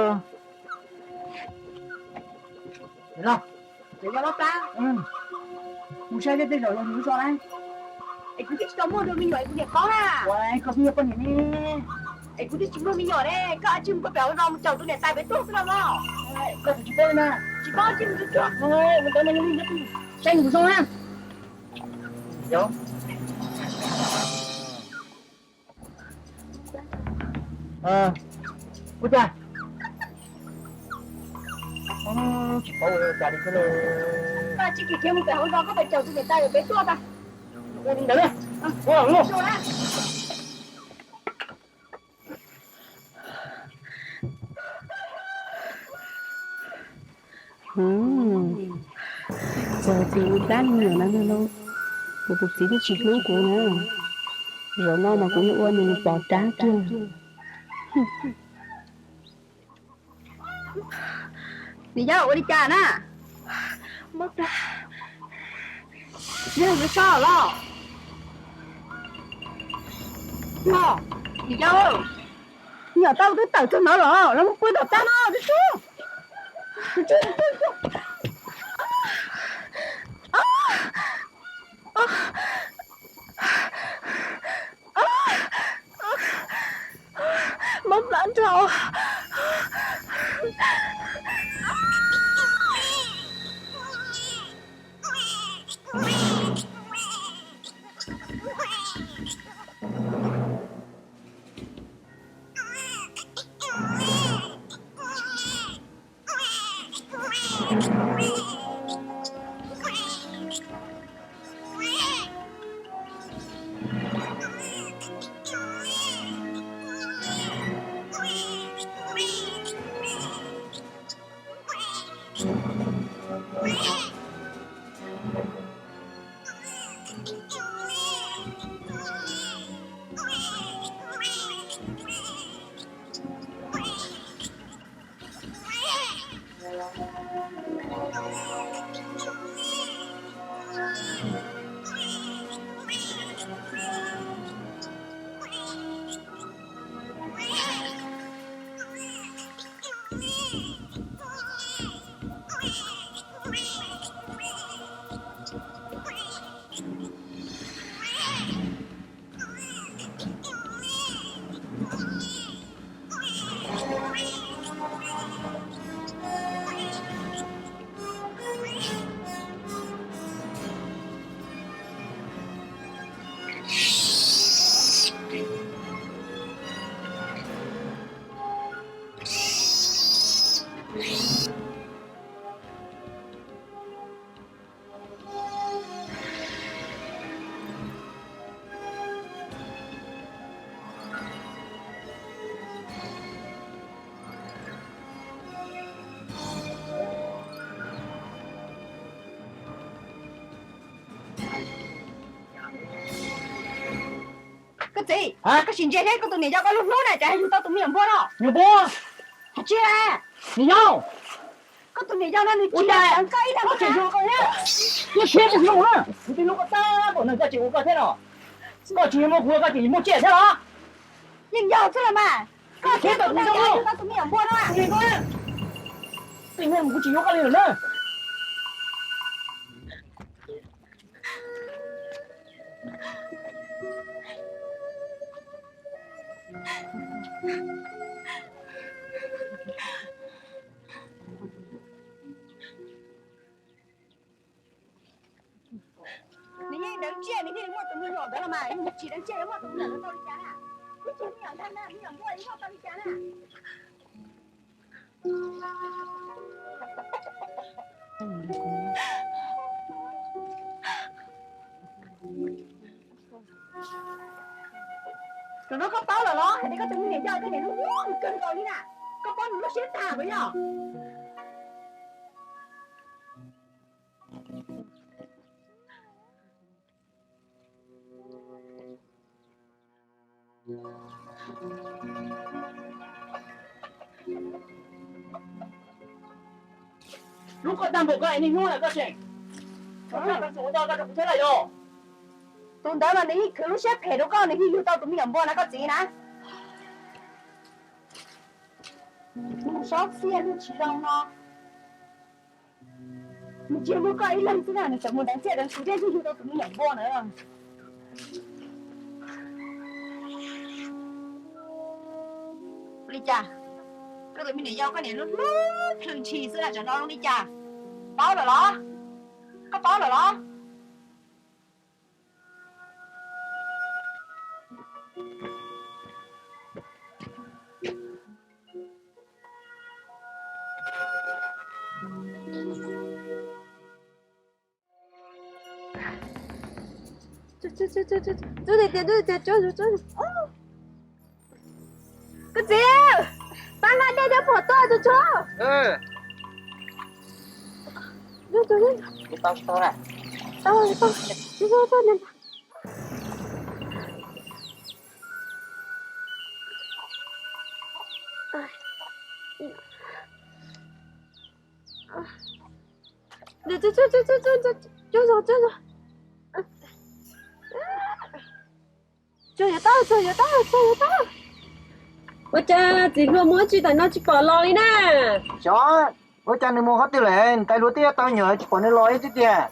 Los, ces yog mob plab. Mus saib tej zaum yog nws so na. Es kuv twb tsis tau muaj tus me nyuam es kuv niam paub na. Ua, koj twb yog poj niam ne. Es kuv twb tsis muaj me nyuam ne, koj tsis mus pem hauv zos mus caum tus niam tais pem tuaj xwb los mas. Koj twb tsis paub li na. Tsis paub tsis mus tsuag tsuag. Mus tau no yog li, saib mus zoo na. Yog. Ua cas? Tsis paub ua cas li xwb lauj. Koj tsis kim kiag mus pem hauv zos koj pem caum tus niam tais pem tuaj tas. Ua li ntawd na. Ua li ntawd na. Txog tias ua dab me nyuam no no, kuv tus txiv twb tsis hlub kuv na. Zaum no mas kuv yuav ua nws pom dab kiag. Niam yau ua li cas na? Mob plab. Yog yuav so los? Yog, niam yau, nyuam tau twb tawm txog no los, los mus pw tom txaj no twb tub. Mob plab nrog. Koj txiv, koj sim ntsia seb koj tus niam yau koj lub hlub na cas yug tau tus me nyuam npua no. Niam npua, hais tsis, niam yau, koj tus niam yau no nws tsis yog koj ib leeg, koj tsis yog koj, koj siab tsis yog na, kuv twb hlub koj tag npaum no koj tsis ua koj thiab no, koj tsis yog muaj kuv koj tsis muaj tsiaj thiab los? Yeej yog xwb los mas, koj siab tau tus niam yau yug tau tus me nyuam npua no. Tej no kuv tsis yuav koj li lawm na. Nws yeej deev tsiaj nws thiaj li muaj tus me nyuam ntawd los mas, yog nws tsis deev tsiaj yuav muaj tus me nyuam ntawd tau li cas na? Twb tsis me nyuam ntag na, me nyuam npua yuav muaj tau li cas na? Zaum no koj paub lawm los hais tias koj tus me niam yau koj niam hlub kawg nkaus li na, koj paub nws lub siab tag puas yog? Hlub koj tag npaum koj es niaj hnub no koj tseem ua tau rau kuv thiab los yog? Tus ntawd mas nws yeej khwv lub siab phem rau koj, nws yeej yug tau tus me nyuam npua na koj txiv na. Mus sob txiaj lub tsis zoo no. Nws tsis yog muaj koj ib leeg xwb na, nws txawm mus deev txiaj deev txhu thiab yeej yug tau tus me nyuam npua na. Li cas koj tus me niam yau koj niam hlub hlub plhws ntshis xwb na, tsam no zoo li cas? Paub lawm los? Koj paub lawm los? Koj txiv, pab nqa dej thiab phom tuaj tsuag tsuag. Tsuag zog, tsuag zog. Yuav tau, yuav tau, yuav tau. Ua cas txiv hluas mus ua tsi tam no tsis pom los li na? Xyov, ua cas nws mus qhov twg lawm, ntais hluas twb yuav tau me nyuam tsis pom nws los ib tib tiag.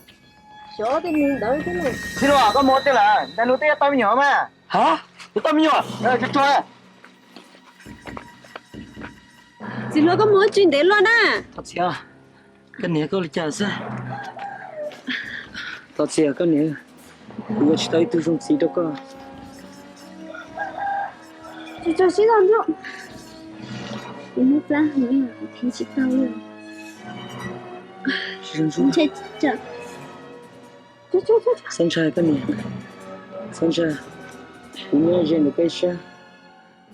Xyov, txiv hluas koj mus qhov twg lawm, ntais hluas twb yuav tau me nyuam mas. Ha, yuav tau me nyuam? Tsuag tsuag. Txiv hluas koj mus ua tsi ntev luaj na? Thov txim, koj niam koj li cas xwb? Thov txim koj niam, kuv ua tsis tau ib tug zoo txiv rau koj. Tsuag tsuag sib zog ntsuj. Kuv muaj plab heev, kuv thim tsis tau li. Xab ntshai koj niam, Xab ntshai, kuv nyob ze ntawm koj ib sab,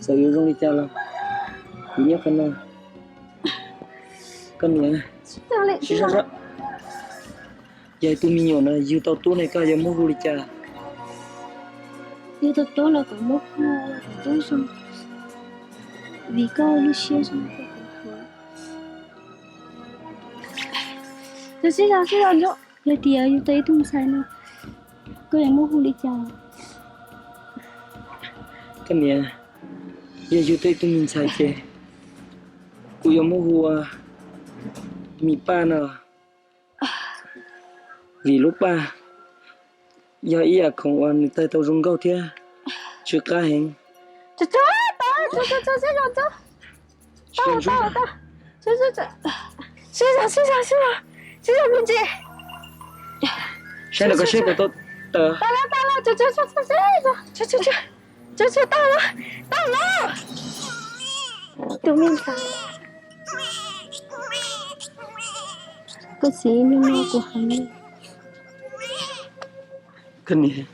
txawm yuav zoo li cas los kuv nyob qhov no. Koj niam, sib zog, yog tus me nyuam no yug tau tub ne koj yuav muab hu li cas? Yug tau tub los kom muab hu Tub Zoo, vim koj lub siab zoo. Sib zog sib zog ntsuj, yog tias yug tau ib tug ntxhais no, koj yuav muab hu li cas? Koj niam, yog yug tau ib tug me ntxhais ces kuv yuav muab hu ua Mi Paj no, vim lub paj yog ib yam khoom uas nws tawg tau zoo nkauj thiab tsw qab heev. Sib zog, sib zog, sib zog me ntsis. Saib los koj saib puas tau tawm. Tau los, tau los, tau los, tau los. Tus me ntxhais, koj txiv, hnub no kuv hais, koj niam,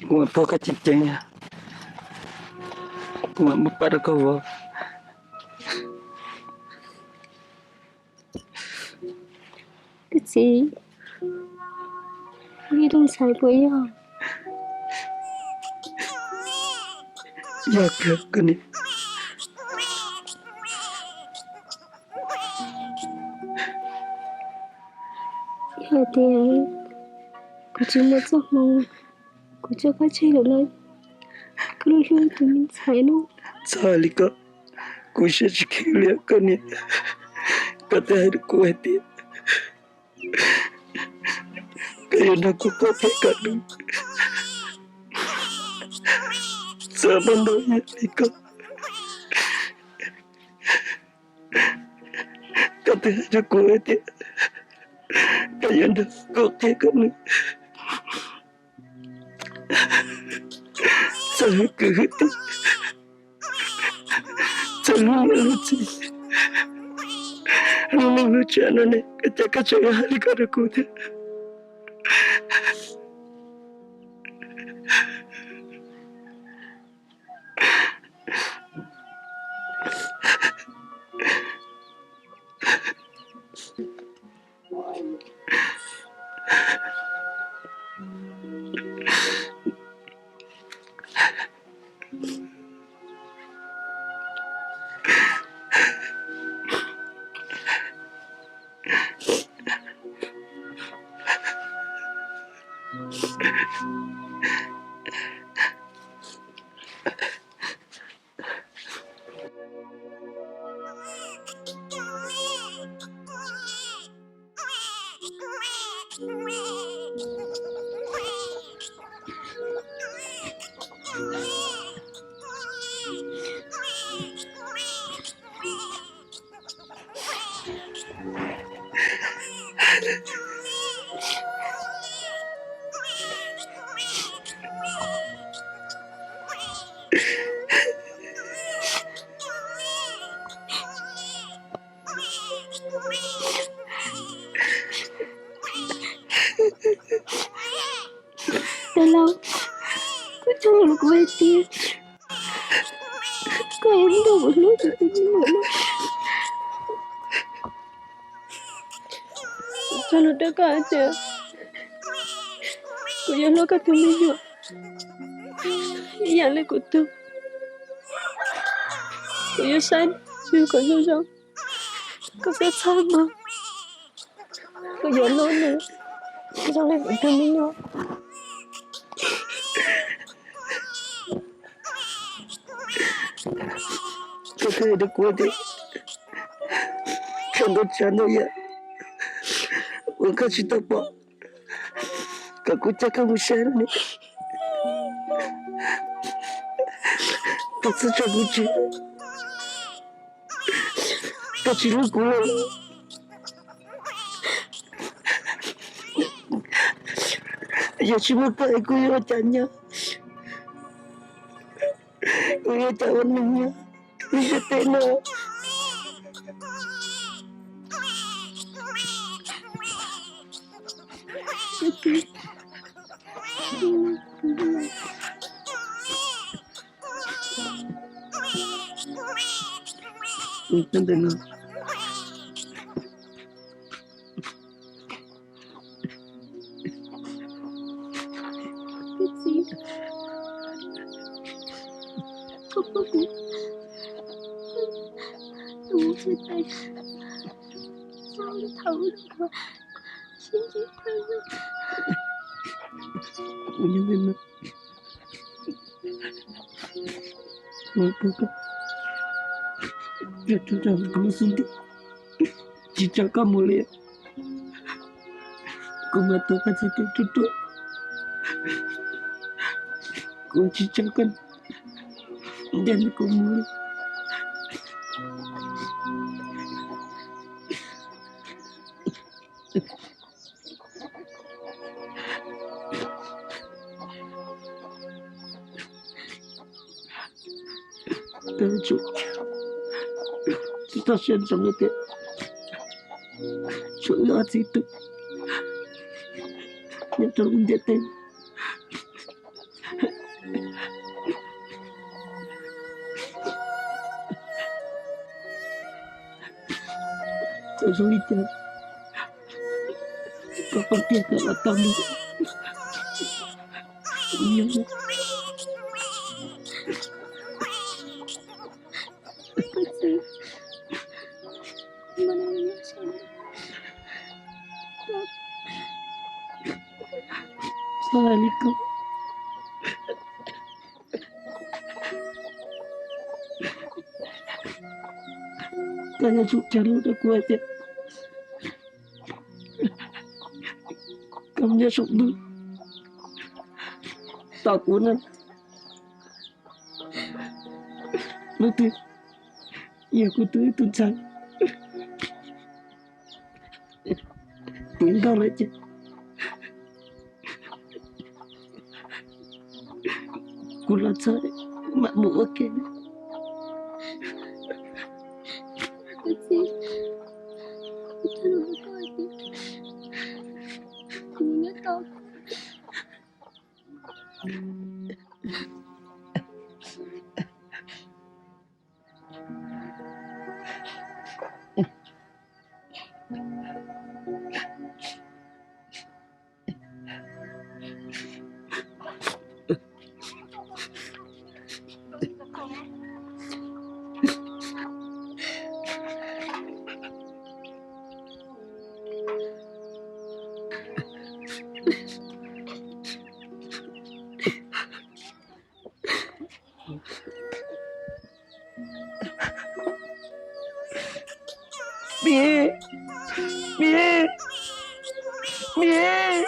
kuv mam pog koj ceev ceev, kuv mam muab paj rau koj vov. Koj txiv, ib tug ntxhais puas yog? Yog kawg koj niam. Yog tias kuv tsis muaj txoj hmoo, kuv tso koj tseg lawm no, koj hlub hlub tus me ntxhais no. Txhob hais li ko, kuv siab tsis kheev li koj niam. Koj twb hais rau kuv hais tias koj yuav nrog kuv qhuab qhia koj hnub, txawm muaj ntau yam li ko, koj twb hais rau kuv hais tias koj yuav nrog kuv qhuab qhia koj hnub. Txawm hwj kwv hwj tij, txawm hlub niam hlub txiv, hlub neej hlub tsav no ne, cas koj tseem yuav hais li ko rau kuv thiab? Cov laus, koj tsuas hais rau kuv hais tias koj yuav nrog kuv hlub kuv tus me nyuam no. Tsuas hais rau koj hais tias kuv yuav hlub koj tus me nyuam ib yam li kuv tug. Kuv yuav saib nws kom zoo zoo. Koj txhob txhawj mas, kuv yuav hlub nws zoo li kuv tus me nyuam. Koj hais rau kuv tias koj ntaus tshav ntau yam uas koj tsis tau pom, kom kuv coj koj mus saib ne. Koj txhob tso kuv tseg, koj tsis hlub kuv lawm. Yog tsis muaj koj es kuv yuav ua cas nyob? Kuv yuav ua cas ua neeg nyob lub ntiaj teb no? Koj txiv, koj pub kuv tus mus chia tay, txhob thaum ub los sib ntsib dua. Kuv nyob ntawm no, kuv pub koj, kuv lub xub ntiag tsis tso koj mus li. Kuv mam tuav koj txhais tes ruaj ruaj, kuv tsis tso koj ncaim kuv mus li. Koj yuav tsum tau siab ntsoov tias tshuav wb ob txiv tub nyob rau lub ntiaj teb. Txawm zoo li cas koj pab tiag koj los tau li. Txhob hais li ko. Koj yuav tsum tsa lub rau kuv hais tias koj nyob saum ntuj tos kuv na. Hnub twg yog kuv tus ib tug ntxhais tiav nkauj lawm ces kuv los txog mam mus ua ke. Mim, Mim, Mim,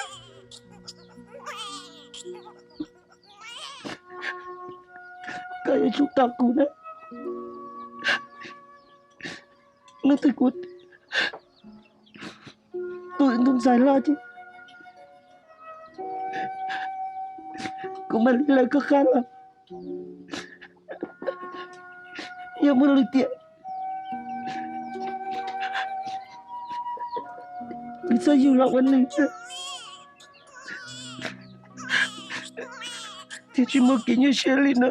koj yuav tsum tos kuv na. Hnub twg kuv tu tus ntxhais loj ces kuv mam li lawv koj qab los. Yog muaj lwm tiam, kuv txhob yug los ua neeg thiab, thiaj tsis muaj kev nyuaj siab li no.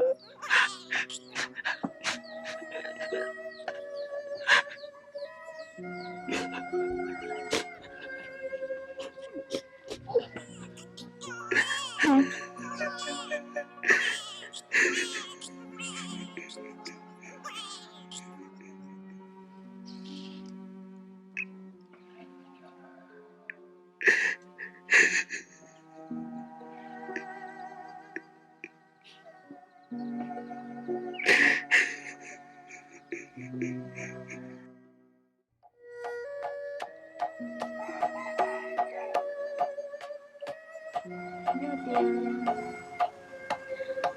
Yog tias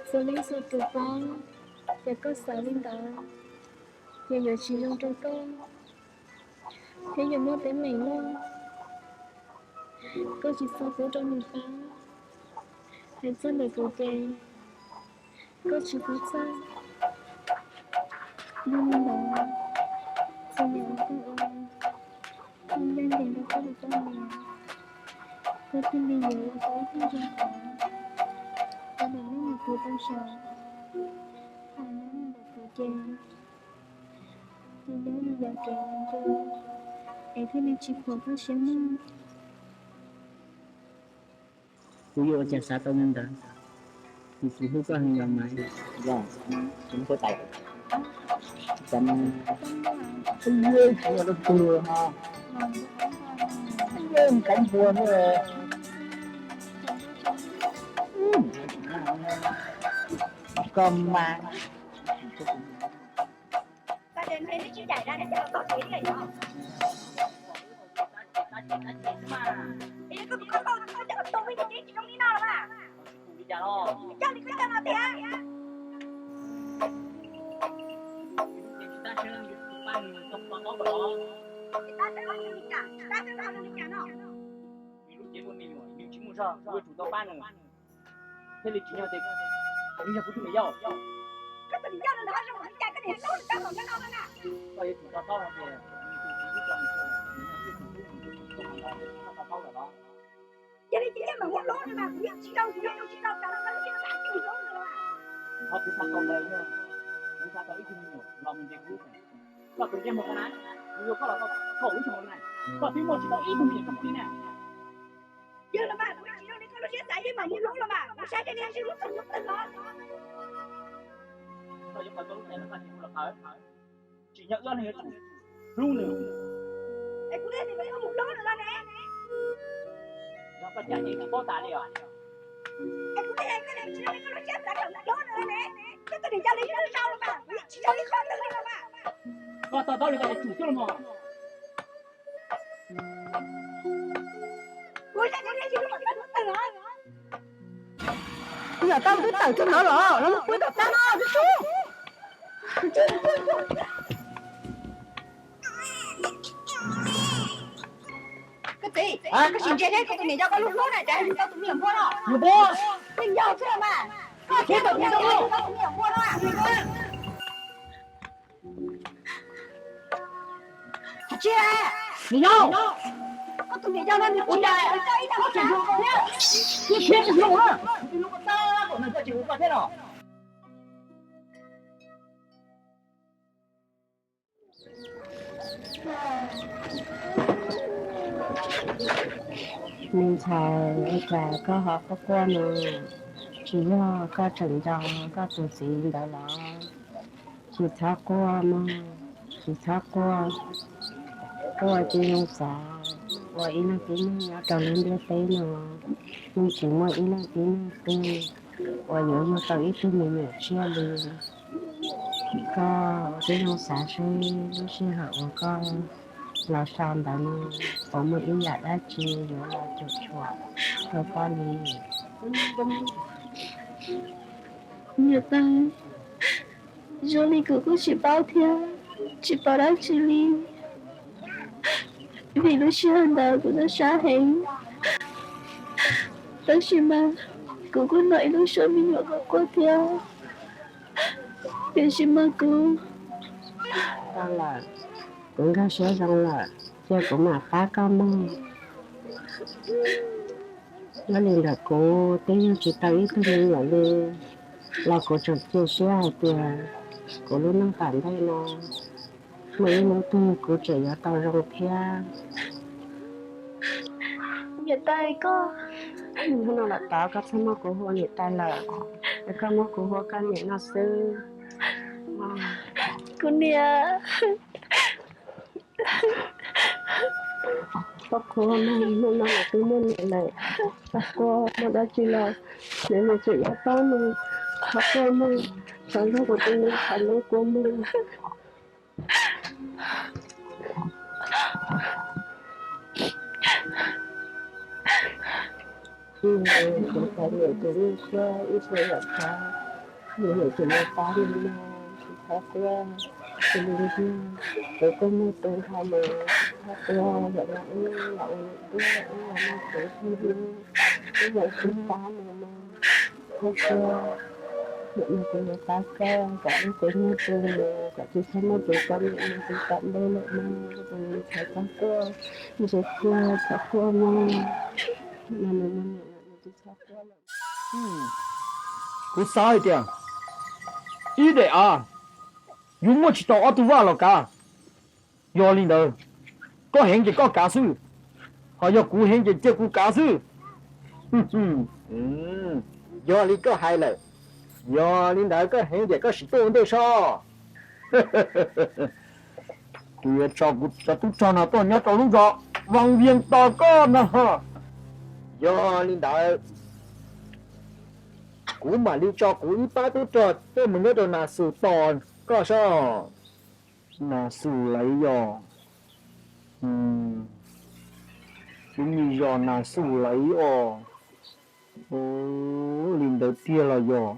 txhua leej txhua tus paub, ces koj xav li ntawd, ces yuav tsis zoo rau koj, thiab yuav muaj teeb meem loj. Koj tsis txhob pub rau nws paub. Hais txog ntawm kuv ces koj tsis txhob txhawj. Yog li ntawd, txhua yam koj ua, kuv ncaj ncees rau koj tus poj niam, koj thiaj li yuav ua tau ib tug zoo tod. Tau ntawm hnub nws pw tau saud, hais nyob li ntawm kuv ces, ces nyob li yog kev ncua, es thiaj li tsis khuam koj siab mog. Kuv yuav ua cas xav tau li ntawd, kuv hlub koj heev los mas. Yog, kuv hlub koj tas, kuv yeej tsis yog leej twg ho, yeej cov npua no. Koj mas. Lub cev muaj me nyuam, nws tsis muaj zog, yuav tsum tau pab nws. Thiaj li tsis yog tias nws yog kuv tus niam yau. Koj tus niam yau no nws ho zoo li cas, koj niam hlub nws koj tus niam yau no na. Koj yuav tsum to taub hais tias nws tus txiv twb tso nws tseg lawm, nws yog ib tug tub, nws tus tub hais ntawd, koj to taub lawm los? Yog li ces yeej meem muab hlub no mas, kuv yeej tsis tau, kuv yeej tsis tau tas los koj lub siab xav coj hlub no mas. Qhov kuv xav tau ntawd yog kuv xav tau ib tug me nyuam los mus ntes kuv lub cev. Koj tus ntsej muag koj na, kuv yuav koj los tau kaum lub xyoo na, koj twb muaj tsis tau ib tug me nyuam txog txij na. Yog los mas, kuv tsis zoo li koj lub siab xav, yeej meem muab hlub los mas, kuv saib tej niag ntsis lub txog hnub twg los. Koj yuav qhov koj lub cev los koj tsis hu los qhawv. Tsim nyog wb ob leeg yuav tsum hlub nws. Es kuv thiaj li mus hlub nws los ne. Yog koj cam yeej tsis paub tas li os. Es kuv thiaj li tsis zoo li koj lub siab xav kom mus hlub nws los ne. Koj tus niam yau li ib lub zau los mas, kuv yeej tsis yog ib qho twg li los mas. Koj to taub li koj yuav tsum xwb los mas. Kuv saib tej niag ntsis lub txog hnub twg los. Yog tau twb tawm txog ntawd los, los mus pw tom txaj no twb tub. Koj txiv, koj sim ntsia seb koj tus niam yau koj lub hlub na, cas yug tau tus me nyuam npua no. Npua. Yeej yog xwb los mas. Koj txiv, tus niam yau yug tau tus me nyuam npua no. Hais tsis, niam yau, koj tus niam yau no nws tsis yog nws coj ib tug tub tseem hluas nkaus thiab. Ib tug tseem hluas, ib tug tab tom no coj tseem hluas koj thiab los. Me ntxhais, ua cas koj ho quaj quaj no? Tsis yog koj tseem nco koj tus txiv ntawd los? Tsis txhob quaj mog, tsis txhob quaj. Quaj ces zoo xav, ua ib leeg tib neeg nyob rau lub ntiaj teb no, yeej tsis muaj ib leeg tib neeg twg uas yuav yug tau ib tug me nyuam tshiab li. Koj ua tib zoo xav seb lub sij hawm uas koj los so ntawd no, puas muaj ib yam dab tsi yuav los cuam tshuam rau koj li. Niam tais, zoo li kuv kuj tsis paub thiab, tsis paub dab tsi li. Vim lub sij hawm ntawd kuv txawj sab heev, tab sis mas kuv kuj hnov ib lub suab me nyuam quaj quaj thiab, tiam sis mas kuv, tau lawm, kuv nkag siab zoo lawm, cia kuv mam pab koj mog. Nyob li ntawm kuv twb yug tsis tau ib tug me nyuam li los kuv tseem cia siab hais tias kuv lub neej tom ntej no muaj ib hnub twg kuv tseem yuav tau zoo thiab. Niam tais koj, hnub no lawm tod koj txhob muab kuv hu ua niam tais lawm, es koj muab kuv hu ua koj niam no xwb. Kuv niam. Koj quaj mog, hnub no mas twb muaj niam lawm, koj quaj, muaj dab tsi los niam niam tseem yuav pab mog. Koj quaj mog, thov nrog kuv tus me nyuam hlub kua mog. Kuv cov niam tus niag tuaj ib txhia yam txhav, niam niam tus niag pab niag no, tsis txhob tuaj, tus niag niag, kuv koj muag tus nrho mas tsis txhob tuaj, yam no wb los ua niam duaj, wb los muaj kuv thiab hlub, wb yam sib pab no mas txhob tuaj. Niam no kuv yuav pab koj kom wb kuv muag tus mas kom tsis txhob muaj tus txom nyem no tus tom ntej lawm mas, tus txhob txhob tuaj, ntse tuaj txhob tuaj mas, no no no no tsis txhob tuaj lawm. Kuv xav hais tias ib daim av yuav muaj tsis tau ob tug vaj los kav. Yog li ntawd, koj heev ces koj kav xwb, ho yog kuv heev ces cia kuv kav xwb. Yog li koj hais lawm, yog li ntawd koj heev ces koj sim tuaj ua ntej soj. Kuv yuav tso kuv cov tub rog no tuaj nyob rau lub zos Vaj Vias tos koj no. Yog li ntawd, kuv mam li tso kuv ib pab tub rog tuaj mus nyob rau Nas Xus tos koj soj. Nas Xus lawv yog, kuv me zos Nas Xus lawv os. Li ntawd tiag los yog,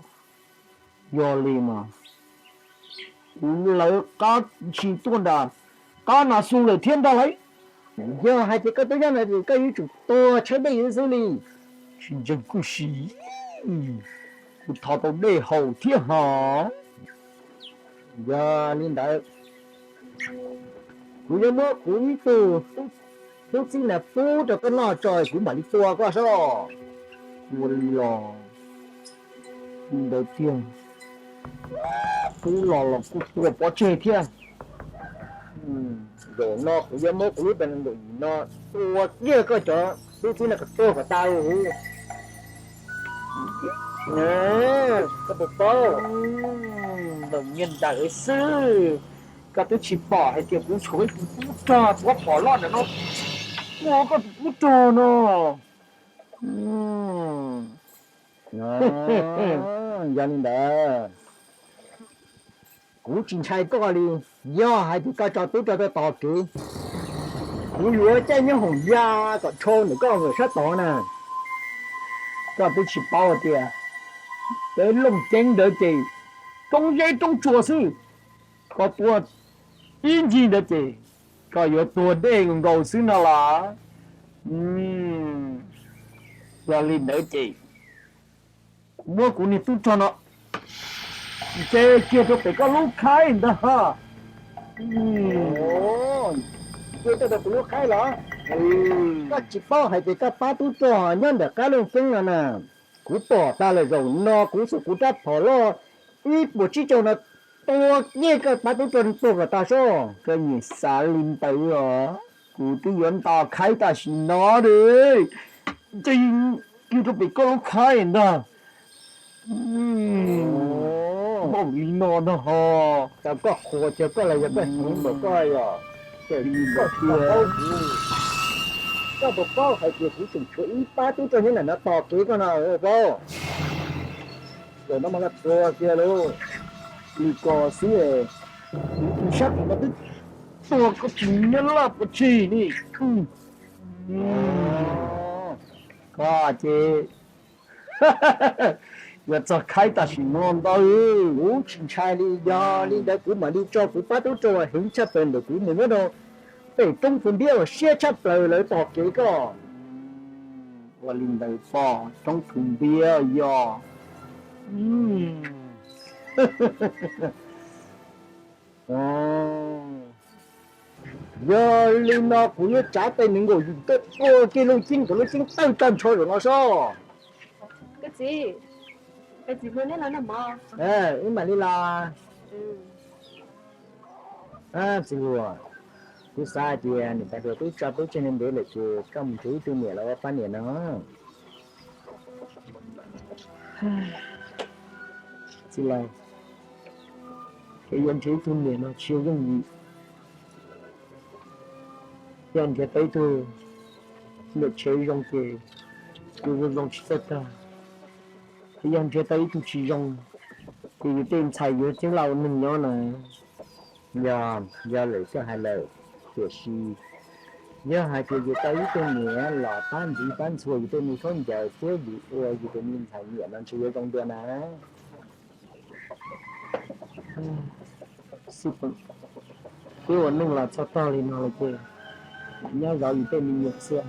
yog li mas kuv lawv qab ntshis tuaj nram qab Nas Xus lawm thiab ntag lauj. Yog hais tias koj twb nyob no ces koj yuav tsum tuag tshaib dej xwb li. Tsis ntseeg kuj sim, kuv thov tau dej haus thiab hos. Yog li ntawd, kuv yuav muab kuv ib tug tub txib na pub rau koj noj tso kuv mam li tua koj soj. Ua li los, li ntawd tiag, tub los los kuj tua pov tseg thiab. Zaum no kuv yuav muab kuv lub teev nkaum yim no tua kiag koj cov tub txib no kom tuag kom tas huv. Koj puas paub, ntaus nyiaj ntawd xwb, koj twb tsis pom hais tias kuv tshuav ib tug tub rog tuav phom loj ntawm no tua koj tus tub rog no. Yog li ntawd, kuv tsis ntshai koj li. Yog hais tias koj tso tub rog tuaj tos kev, kuv yuav caij nyob hoom ya kom dhau ntawm koj sab tod na. Koj twb tsis paub tias peb Looj Ceeb ntawd ces roob zeb roob tsuas xwb. Koj tuaj ib ncig ntawd ces koj yuav tuag dej nkaus xwb no los. Yog li ntawd ces kuv muab kuv niag tub rog no nce kiag rau pem koj lub khaib ntag. Nce tuaj rau kuv lub khaib los? Koj tsis paub hais tias koj pab tub rog nyob ntawm qab Looj Ceeb no na. Kuv pom tag lawm, zaum no kuv xuas kuv rab phom loj ib puas tsib caug no tua kiag koj pab tub rog tuag kom tas soj. Koj nyiam xav li ntawd os? Kuv twb yuav nto khaib tam sim no li, nce kiag rau pem koj lub khaib ntag. Npaum li no no ho. Cas koj qhuas, cas koj los yog koj heev npaum koj yog? Koj puas paub hais tias kuv tseem tshuav ib pab tub rog nyob ntawm no tos kev koj no paub. Zaum no mas koj tuag kiag lauj. Li ko xwb, kuv sab tim no twb tuag koj tsis nyob laj puas tsig li. Koj ces yuav txog khaib tam sim no ntag. Kuv tsis ntshai li, yog li ntawd kuv mam li tso kuv pab tub rog heev tshaj plaws ntawm kuv mus nyob rau pem roob tus ntiab uas siab tshaj plaws lawv tos kev koj. Ua li ntawd pom roob tus ntiab yog. Yog li no kuv yuav tsav tes nees nkaum yim tuaj tua kiag Looj Ceeb kom Looj Ceeb tawg tag nrho zaum no soj. Wb mam li los. Txiv Luas, kuv xav hais tias niam tais hluas twb tso peb tseg ntev ntev lawm ces koj mus nrhiav ib tug niam los ua poj niam no. Txiv Laus, kev yuav nrhiav ib tug niam no tsis yog yooj yim. Yog nrhiav tau ib tug niam tsev zoo ces yus zoo zoo tsis txawj tag. Yog nrhiav tau ib tug tsis zoo ces yus tej ntxhais yuav ceeb laj ua neeg nyob na. Yog, yog lawm koj hais lawm, tiam sis Yog hais tias yus tau ib tug niam los pab ntxiv pab ntxhua yus tej me khaub ncaws thiab yus ua yus tus me ntxhais nyiam no ntshe yuav zoo dua na. Twb ua neej los txog tog li no lawm ces nyob zov yus tej me nyuam xwb.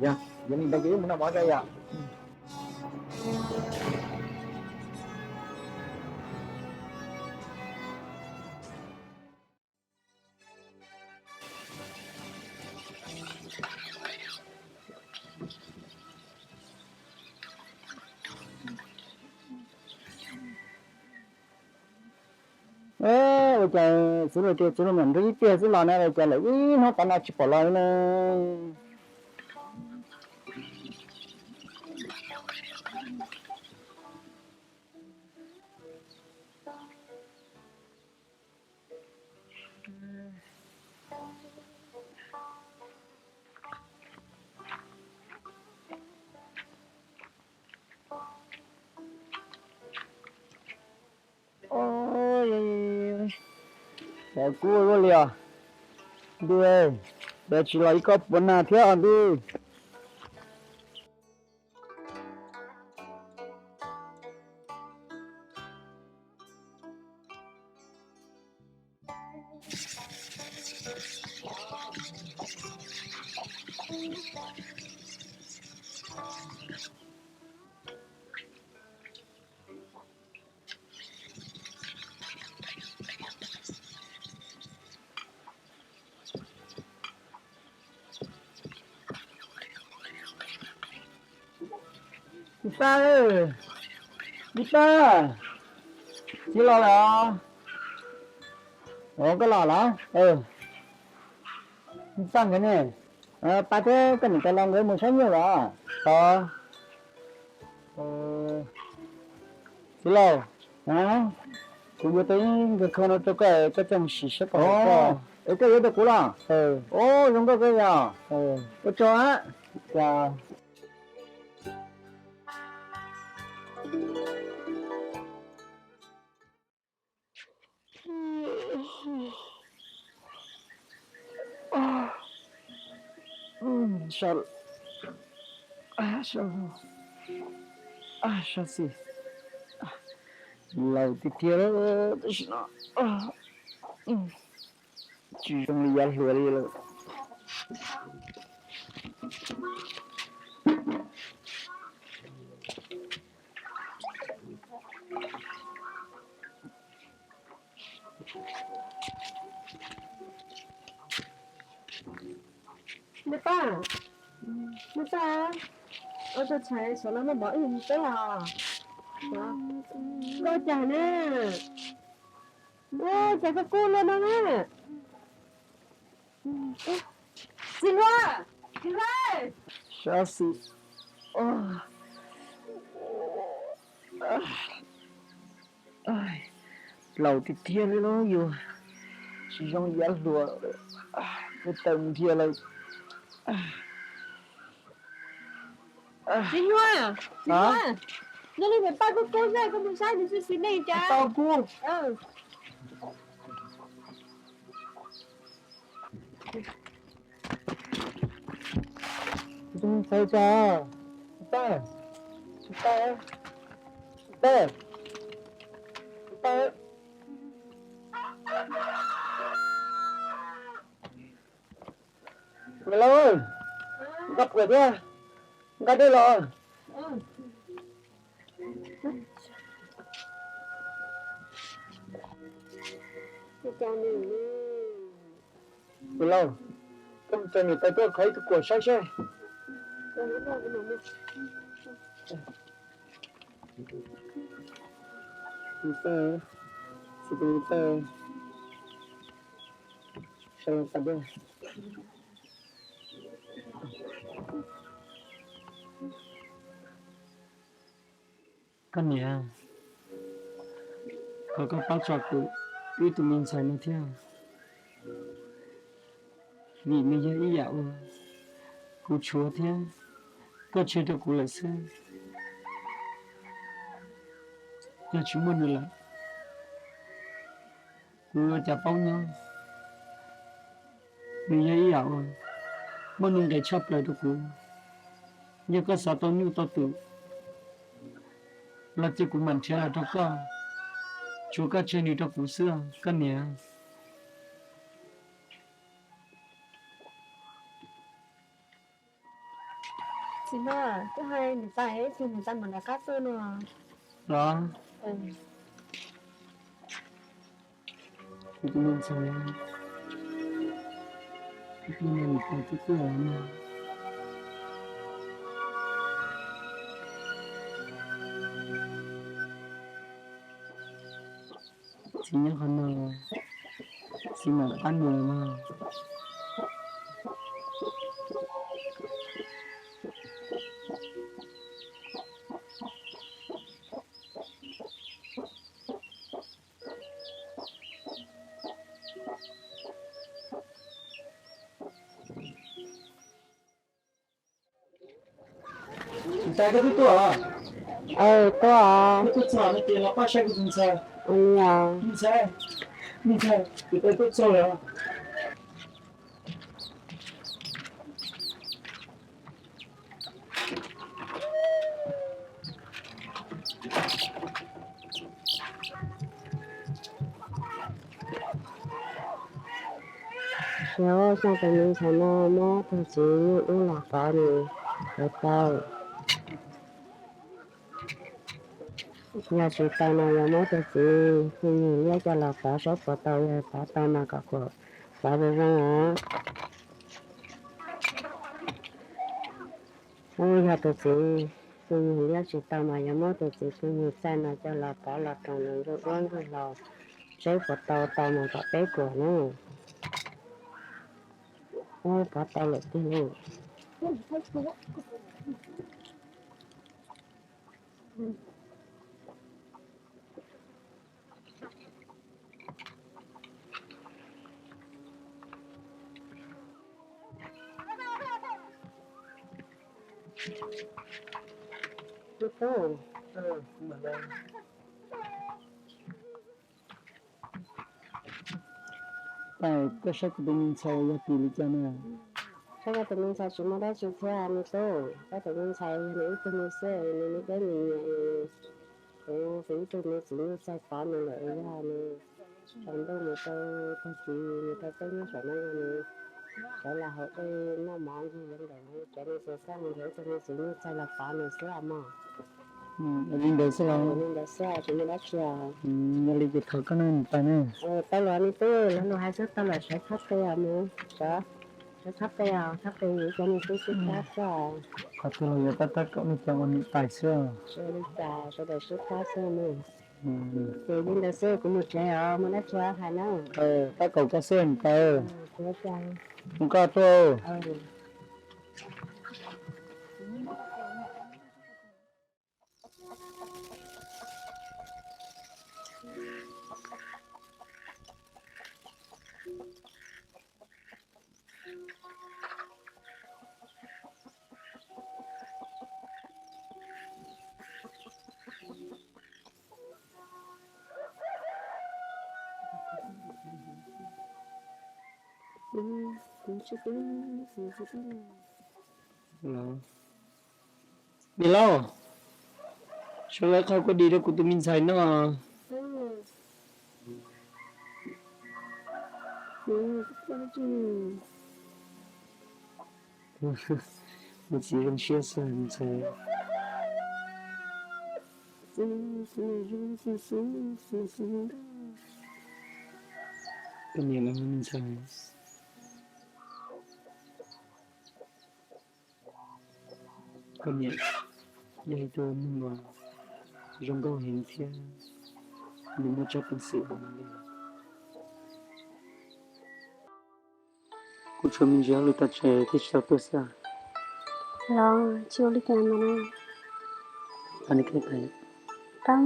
Yog, yog li ntawd ces wb mus noj mov tso yom. Ua cas txiv los tias txiv los mam nrog ib pliag xwb los na, ua cas lawm ib hnub qhov no tsis pom los li na. Ov, kub ua luaj li os. Ntuj, yog tsis los ib kob puav nag thiab os ntuj. Niam Paj, Niam Paj, txiv los lawm. Ov, koj los lawm. Niam Paj nkawd ne? Paj thiab koj niam tais los nkawd mus saib nyuj los? Txiv laus, kuv yuav tau ib nkawg khau no rau koj, koj coj mus sim saib puas haum koj. Es koj yuav rau kuv los? Ov, zoo nkauj kawg yog. Ua tsaug. Sab xis, laus tiag tiag lawm tam sim no, tsis zoo li yav hluas li lawm. Niam Paj, Niam Paj, ua tau tshais saum no noj mov ib mus peb os. Nkauj cas ne? Ua cas koj kub luaj no na? Txiv Hluas, Txiv Hluas. Sab xis. Laus tiag tiag li los yus, tsis zoo yav hluas, kuv tawm mus dhia lawm. Txiv Hluas, Txiv Hluas, nyob li niam Paj kub kub xwb, koj mus saib nws xwb xwb nej cas tau kub. Tsis tau cas, tsis tau, tsis tau, tsis tau. Niam laus, nqa phuam thiab, nqa dej los. Niam laus, koj mus txog niam tais tuaj khov ib tug kuam saib seb. Koj niam, thov koj pab tso kuv ib tug me ntxhais no thiab, vim nws yog ib yam uas kuv tshuav thiab koj tseg rau kuv lawm xwb. Yog tsis muaj nws lawm, kuv ua cas paub nyob. Nws yog ib yam uas muaj nuj nqis tshaj plaws rau kuv. Yog koj xav tau nyuj tau twm los cia kuv mam nrhiav los rau koj, tsuav koj tseg nws rau kuv xwb koj niam. Txiv Hmoob, twb hais niam tais ib tug niam tais mam rov qab tuaj no. Los, kuv tus me ntxhais, kuv tus me niam tais twb tuaj no. Txiv nyob qhov no, txiv mam rov qab mus no. Niam tais, koj twb tuaj los? Tuaj. Koj tuaj txog no ces los pab saib kuv tus ntxhais. Ntxhais, niam tais, kuv twb tuaj txog lawm. Xyov xyov tus me ntxhais no muab tus txiv nyuj dub los pov nws puas tau. Yog tsis tau no yuav muab tus txiv tus nyuj liab coj los pov saib puas tau, yog pov tau no kom kuv pov zoo zoo os. Ub, yog tus txiv tus nyuj liab tsis tau mas yuav muab tus txiv tus nyuj txaij no coj los pov los roos nws nkuj duab nkuj hlauv saib puas tau, tau mas kom peb kuam na. Ub, pov tau lawm tiag lauj. Tais, koj saib kuv tus me ntxhais yog tim li cas na? Saib koj tus me ntxhais tsis muaj dab tsi thiab me tub, koj tus me ntxhais yog nws ib tug me xwb, nws me dab me nyiam, kuv tus ib tug me txiv nyuj txaij pov nws lawm, yog nws tsaus ntuj mus rau tag kis mus rau peb nyob saum no yog nws sawv los haus dej noj mov nkuj yuav nkaum, cov nws xav xav mus nrhiav ib tug me txiv nyuj txaij los pov nws xwb os mog. Li ntawd xwb los? Li ntawd xwb, tsis muaj dab tsi os. Yog li ces thov koj na niam tais na. Tau los me tub, lawv lus hais xwb tau los, sawv txhob pe os mog, sawv txhob pe os, txhob pe, cov nws xwb sib pab xwb os. Qhov twg los yuav tab tab kaum nej cov ua niam tais xwb. Ua li cas sawv daws sib pab xwb mog. Ces li ntawd xwb, kuv mus tsev os, muaj dab tsi hais na. Tab kaum koj xwb niam tais. Mus koj tuaj. Niam laus, sawv lawv qhau kua dis rau kuv tus me ntxhais noj. Ua txiv zoo siab xwb ntxhais. Koj niam los ntxhais. Koj niam yog ib tug neeg uas zoo nkauj heev thiab nws muaj tsob peev xwm heev li. Kuv tshuav me ntsis hauj lwm tom tsev thiaj tsis tau tuaj xwb. Los tsis ua li cas mas. Koj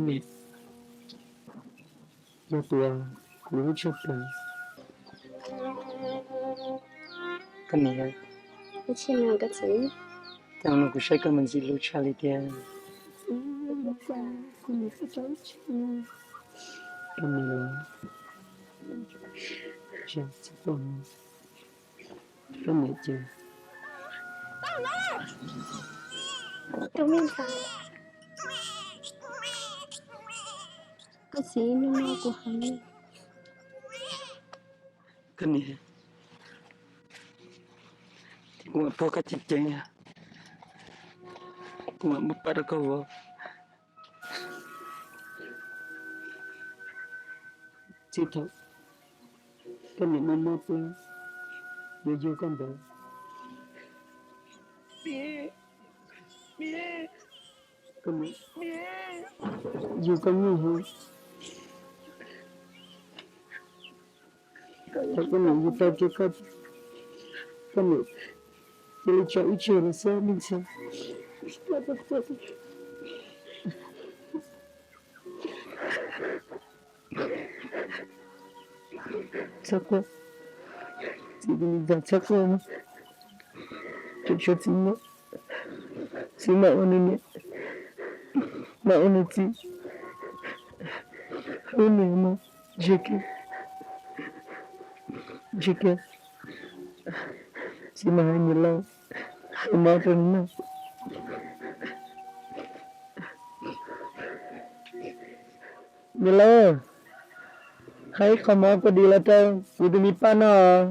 niam yog tus kuv hlub tshaj plaws. Koj niam, Tsis no koj txiv. Tau no kuv saib koj mas ntxim hlub tshaj li tiag. Koj niam, koj niam ces, tus me ntxhais, koj txiv, hnub no kuv hais, koj niam, kuv mam pab koj ceev ceev, kuv mam muab pab rau koj vov. Txij thaum koj niam mob mob plab, yuav yug koj ntawd, yug koj nyuaj heev. Thaum koj niam yug tau rau koj, koj niam cia li tso ib tsuag los xwb me ntxhais. Txhob quaj, txiv, txiv txhob quaj, tseem tshuav txiv mog. Txiv mam ua nws niam, mam ua nws txiv, hlub nws mog. Ntshe kiag, ntshe kiag, txiv mam hais niam laus hais mov rau nws noj. Niam laus, hais ib qho mov kua dis los rau kuv tus me poj noj.